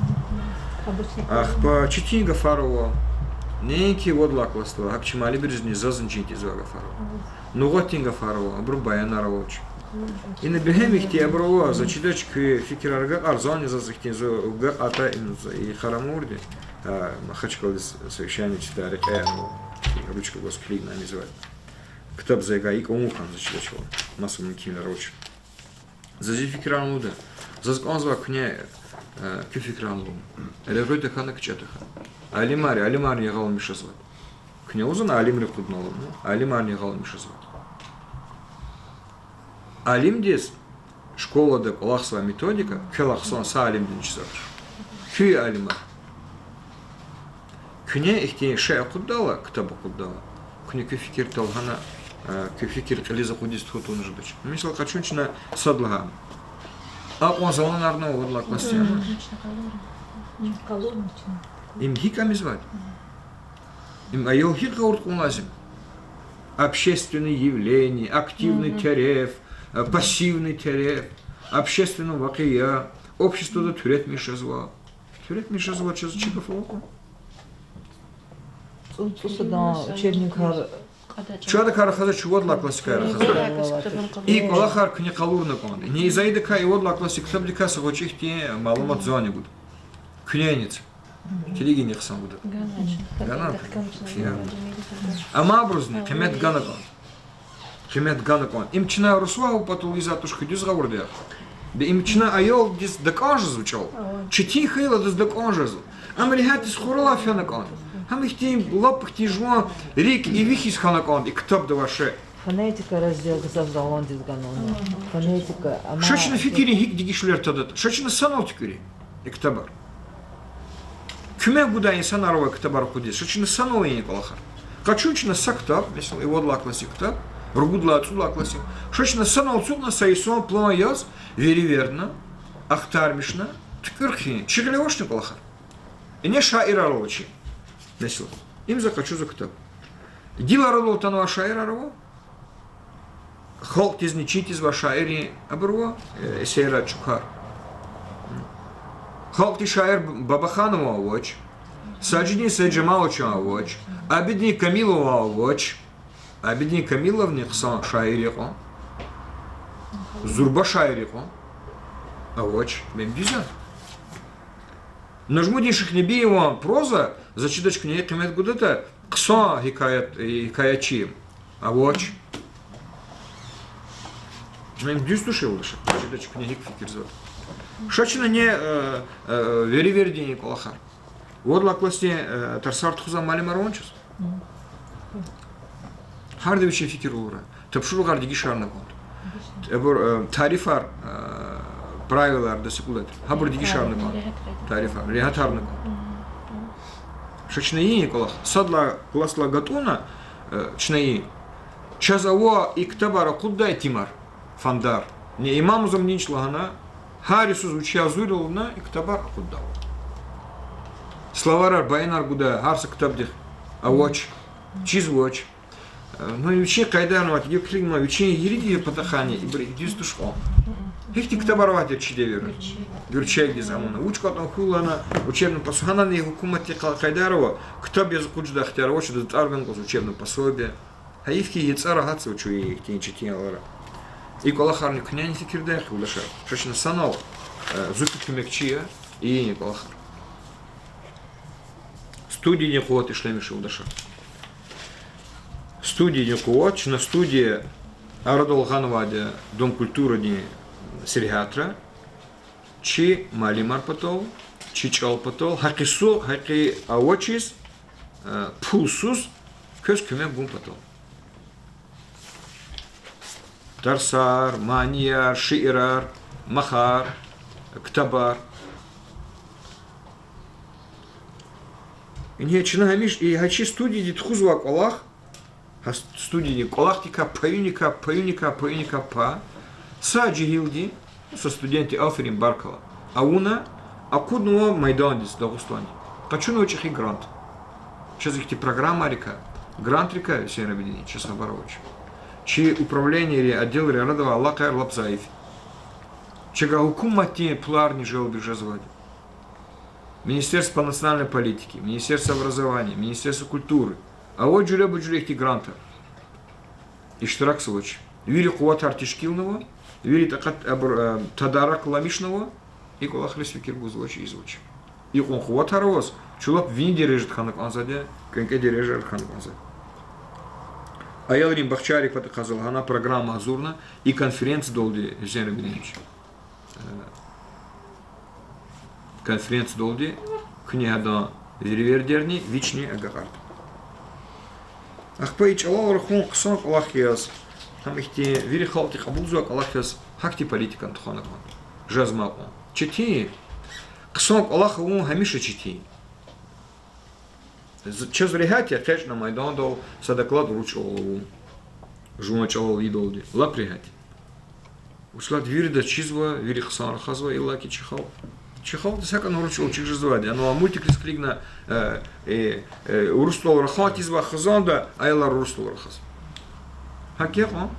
Ахпа четин гафар ава. Неинки вад лагьай классда ава, гьакӀ чи муаллимризни зазни чин тийизвай гафар ава. Нугъатдин гафар ава, абурун баянар авач. Ина бегьем ихьтин абур ава, за чидач, куь фикирар агакьарзани, заз ихьтин зун агакьайтӀа, им за и харамурди, а, Махачкъаладиз совещание чидай рекье, ручка гваз килигна ийизвай. Ктаб за икӀ авун хьана, за чидач вал. Маса мумкинвилер авач. За зи фикирар лугьуда. Заз кӀанзавай куьне Э, куь фикирар лугьун. Регъуь тахьана, кичӀе тахьана. Алимар, алимарни ягъалмиш жезвайди. Куьне лугьузва алимри акъудна лугьун, алимарни ягъалмиш жезвайди. Алимдиз школада кӀвалахзавай методика квелай хъсан са алимдини чизвач. Куь алимар. Куьне ихьтин шей акъуддайла, ктаб акъуддайла, куьне куь фикир талгьана, э, куь фикир кьилиз акъудиз тухун туш жедач. Мисал, къачун чна сад лагьай. Акьван заланарни ава вад лагьай классдин. Им гьикӀ амизвайди? Им аял гьикӀ гъавурда кьун лазим? Общественное явление, активный тереф, э, пассивный тереф, общественный вакъия, обществода туьретмиш жезва. Туьретмиш жезва, чаз чи гаф ава кьван. ЦӀу-, цӀусадан учебникар. Чу адакай рахазвач, чу вад лагьай классдикай рахазвач. И кӀвалахар куьне къалурна кӀанда. Ина за идакай, и вад лагьай классдин ктабдикай са гъвечӀи хьтин малуматзавайни гуда. Куьне низ. Килигин хъсан гуда. Гана. Амма абурузни къимет гана кӀанда. Къимет гана кӀанда. Им чна русвагьун патал ийизвай туш, куь дуьз гъавурда я. Де им чна аялдиз такӀан жезва чӀал. Четин хьайила адаз такӀан жезва. Ам регьятдиз хуралай фена кӀанда. Гьам ихьтин лап ихьтин жуван рикӀ ивихьиз хьана кӀанда и ктабда ваше. Фонетика раздел гзаф заландиз гана. Фонетика, ама... Ша чна фикирин гьикӀ дегишвилер тадатӀа. Ша чна санал туькӀуьрин и ктабар. Куьмек гудай инсанар авай ктабар акъудиз. Ша чна санал ийин кӀвалахар. Къачун чна са ктаб, месела, и вад лагьай классдин ктаб, ругуд лагьай, цӀуд лагьай классдин. Ша чна санал ацукьна са йисан план яз, веревирдна, ахтармишна, туькӀуьр хъийин. Чи гъиле авачни кӀвалахар? Ингье шаирар ава чи. Месела, им за къачузва ктаб. Гила арадал атанвай шаирар ава. Халкьдизни чин тийизвай шаиррин абур ава, э, эсерар, чӀукар. Халкьдин шаир Бабаханован авач, Сажидин Сайжамаловичан авач, Абидин Камилован авач. Абидин Камиловни хъсан шаир я кьван. Зурба шаир я кьван. Авач, мем дуьз я. Нажмудин Шихнебиеван проза, заз чидач, куьне къимет гудатӀа, хъсан гьикаят-, гьикаятчи я. Авач. Мем дуьз туш, юлдаш, заз чидач, куьне гьикӀ фикирзаватӀа. Ша чна ингье, э, э, веревирдин кӀвалахар. Вад лагьай классдин, э, тарсар тухузвай муаллимар авани чаз? Гьарда вичин фикир авурай. Тапшуругъар дегишарна кӀанда. Абур, э, тарифар, э, правилар дасикулет. Гьабур дегишарна кӀанда. Тарифар, регьятарна кӀанда. Ша чна ийин кӀвалах. Сад лагьай классдилай гатӀунна, э, чна ийин. Чаз ава и ктабар акъуддай итимар, фандар. Ни имам Замдинич лагьана, гьар йисуз вичи гьазур авуна и ктабар акъуддайвал. Словарар, баянар гуда гьар са ктабдихъ. Авач, чизвач. Ну, вичин къайдаяр авайди я, килигин, вичин ирид патахъайни ибур дуьз туш кьван. Гьихьтин ктабар авайди я чи девирда? Гуьрчегдиз амана. Вуч кӀватӀ хьуй лагьана, учебный посо-, гьанани гьукуматдин къа-, къайдаяр ава, ктаб яз акъудиз ихтияр авач, адаз тӀвар гана кӀанзава учебный пособие. Гьайиф хьи, яцӀара гьатзава чун ихьтин четин аялрал. И кӀвалахарни куьнени фикирдай, юлдашар. Ша чна санал, э, зу куь куьмекчи я, ийин и кӀвалахар. Студиядин къуват ишлемиш, юлдашар. Студиядин къуват, чна студия арадал гъанвайди я Дом культурадин сергьятра. Чи муаллимар патал, чи чӀал патал, гьакъису, гьакъи авачиз, э, пулсуз квез куьмек гун патал. Тарсар, манияр, шиирар, махар, ктабар. Ингье чна гьамиш-, и гьа чи студияди тухузвай кӀвалах, гьа с-, студиядин кӀвалахдикай, паюникай, паюникай, паюникай пай, са жегьилди, са студентди, аферин, баркалла, авуна, акъуднава майдандиз, Дагъустандиз. Къачунва чӀехи грант. Чаз ихьтин программайрикай, грантрикай, Гьуьсейн Рабидинович, чаз хабар авач. Чи управленийри, отделри арадавай алакъаяр лап зайиф. Чавай гьукуматдин пуларни желб жезвайди. Министерство по национальной политике, Министерство образования, Министерство культуры. Авач жуьреба-жуьре ихьтин грантар. Иштиракзавач. Вири къуватар тешкилнава, вири такьат абур, э, тадаракламишнава, и кӀвалахриз фикир гузвач, ийизвач. Икьван къуватар аваз, чун лап вини дережада хьана кӀанзавайди я, кӀвенкӀве дережада хьана кӀанзавайди. Аялрин бахчайрин патахъай за лагьана программа гьазурна, и конференциядалди, Гьуьсейн Рабидинович. Э, Конференциядалди куьне гьадан вири вердерни вични агакьарда. Ахпа и чӀалал рахун хъсан кӀвалах яз, гьам ихьтин вири халкьди кьабулзавай кӀвалах яз гьахьтин политикани тухвана кӀанда. Жезмай кьван. Четин. Хъсан кӀвалах авун гьамиша четин. Чаз регьят я экъечӀна майдандал са доклад урус чӀалал авун, жуван чӀалал ийидалди. Лап регьят я. Вучиз лагьайтӀа виридаз чизва, вири хъсан рахазва, иллаки чи халкь. Чи халкьдиз гьакӀан урус чӀалал чир жезвайди я. Ана мультикриз килигна, урусдал рахан тийизвай хизанда аялар урусдал рахазва. ГьакӀ я кьван?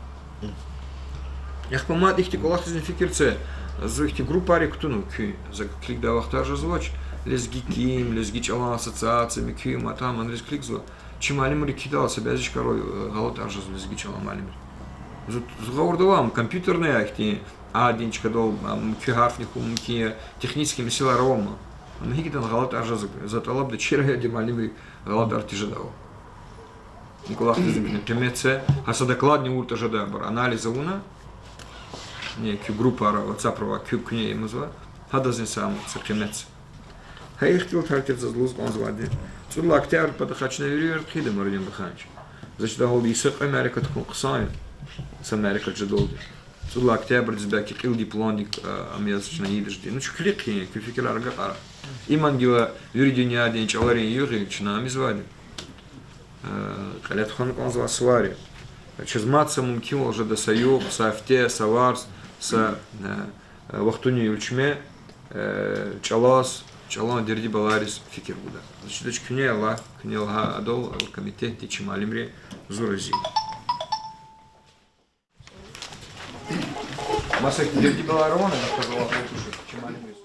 Ахпа мад ихьтин кӀвалахдизни фикир це, зун ихьтин группайрив кутунва куьн, за килигдай вахтар жезвач, лезги ким, лезги чӀалан ассоциация, муькуь мад, гьам анриз килигзава. Чи муаллимри кхьидайла са бязи чкайрал гъалатӀар жезва лезги чӀалан муаллимри. Зун, зун гъавурда ава, ам компьютерный я ихьтин, а-дин чкадал, ам, муькуь гьарфни хьун мумкин я, технический месэлаяр ава ам. Ам гьикӀ ятӀани гъалатӀар жезва, за тӀалабда чи районда муаллимрик гъалатӀар тежедайвал. И кӀвалахдизни куьне къимет це, гьа са докладни авуртӀа жедайбур анализ авуна, куь группайра, WhatsApp-ра ва куь, куьне ийизва, гьадазни са, са къимет це. Гьа ихтилатар тир заз лугьуз кӀанзавайди. ЦӀуд лагьай октябрь патахъай чна вири вердхъийида, Мурадин Баханович. За чидай гьалда йиса кьве мярекат хьун хъсан я, са мярекат жедалди. ЦӀуд лагьай октябрдиз белки кьилди пландик, а, ам яз чна ийида жеди. Ну, чун килиг хьи, куь фикирар агакьара. Иман гила вири дуьньядин чӀаларин югъ я чна ам ийизвайди. Э, кьиле тухвана кӀанзавай сувар я. Чаз мад са мумкинвал жеда, са югъ, са гьафте, са варз, са, э, э, вахтунин уьлчме, э, чӀалаз, чӀалан дерди-балайриз фикир гуда. Заз чидач, куьне лагь, куьне лагьай адал, комитетди, чи муаллимри, зун рази я. Маса дерди-балайри авани, гьахьтин галаз чи муаллимриз?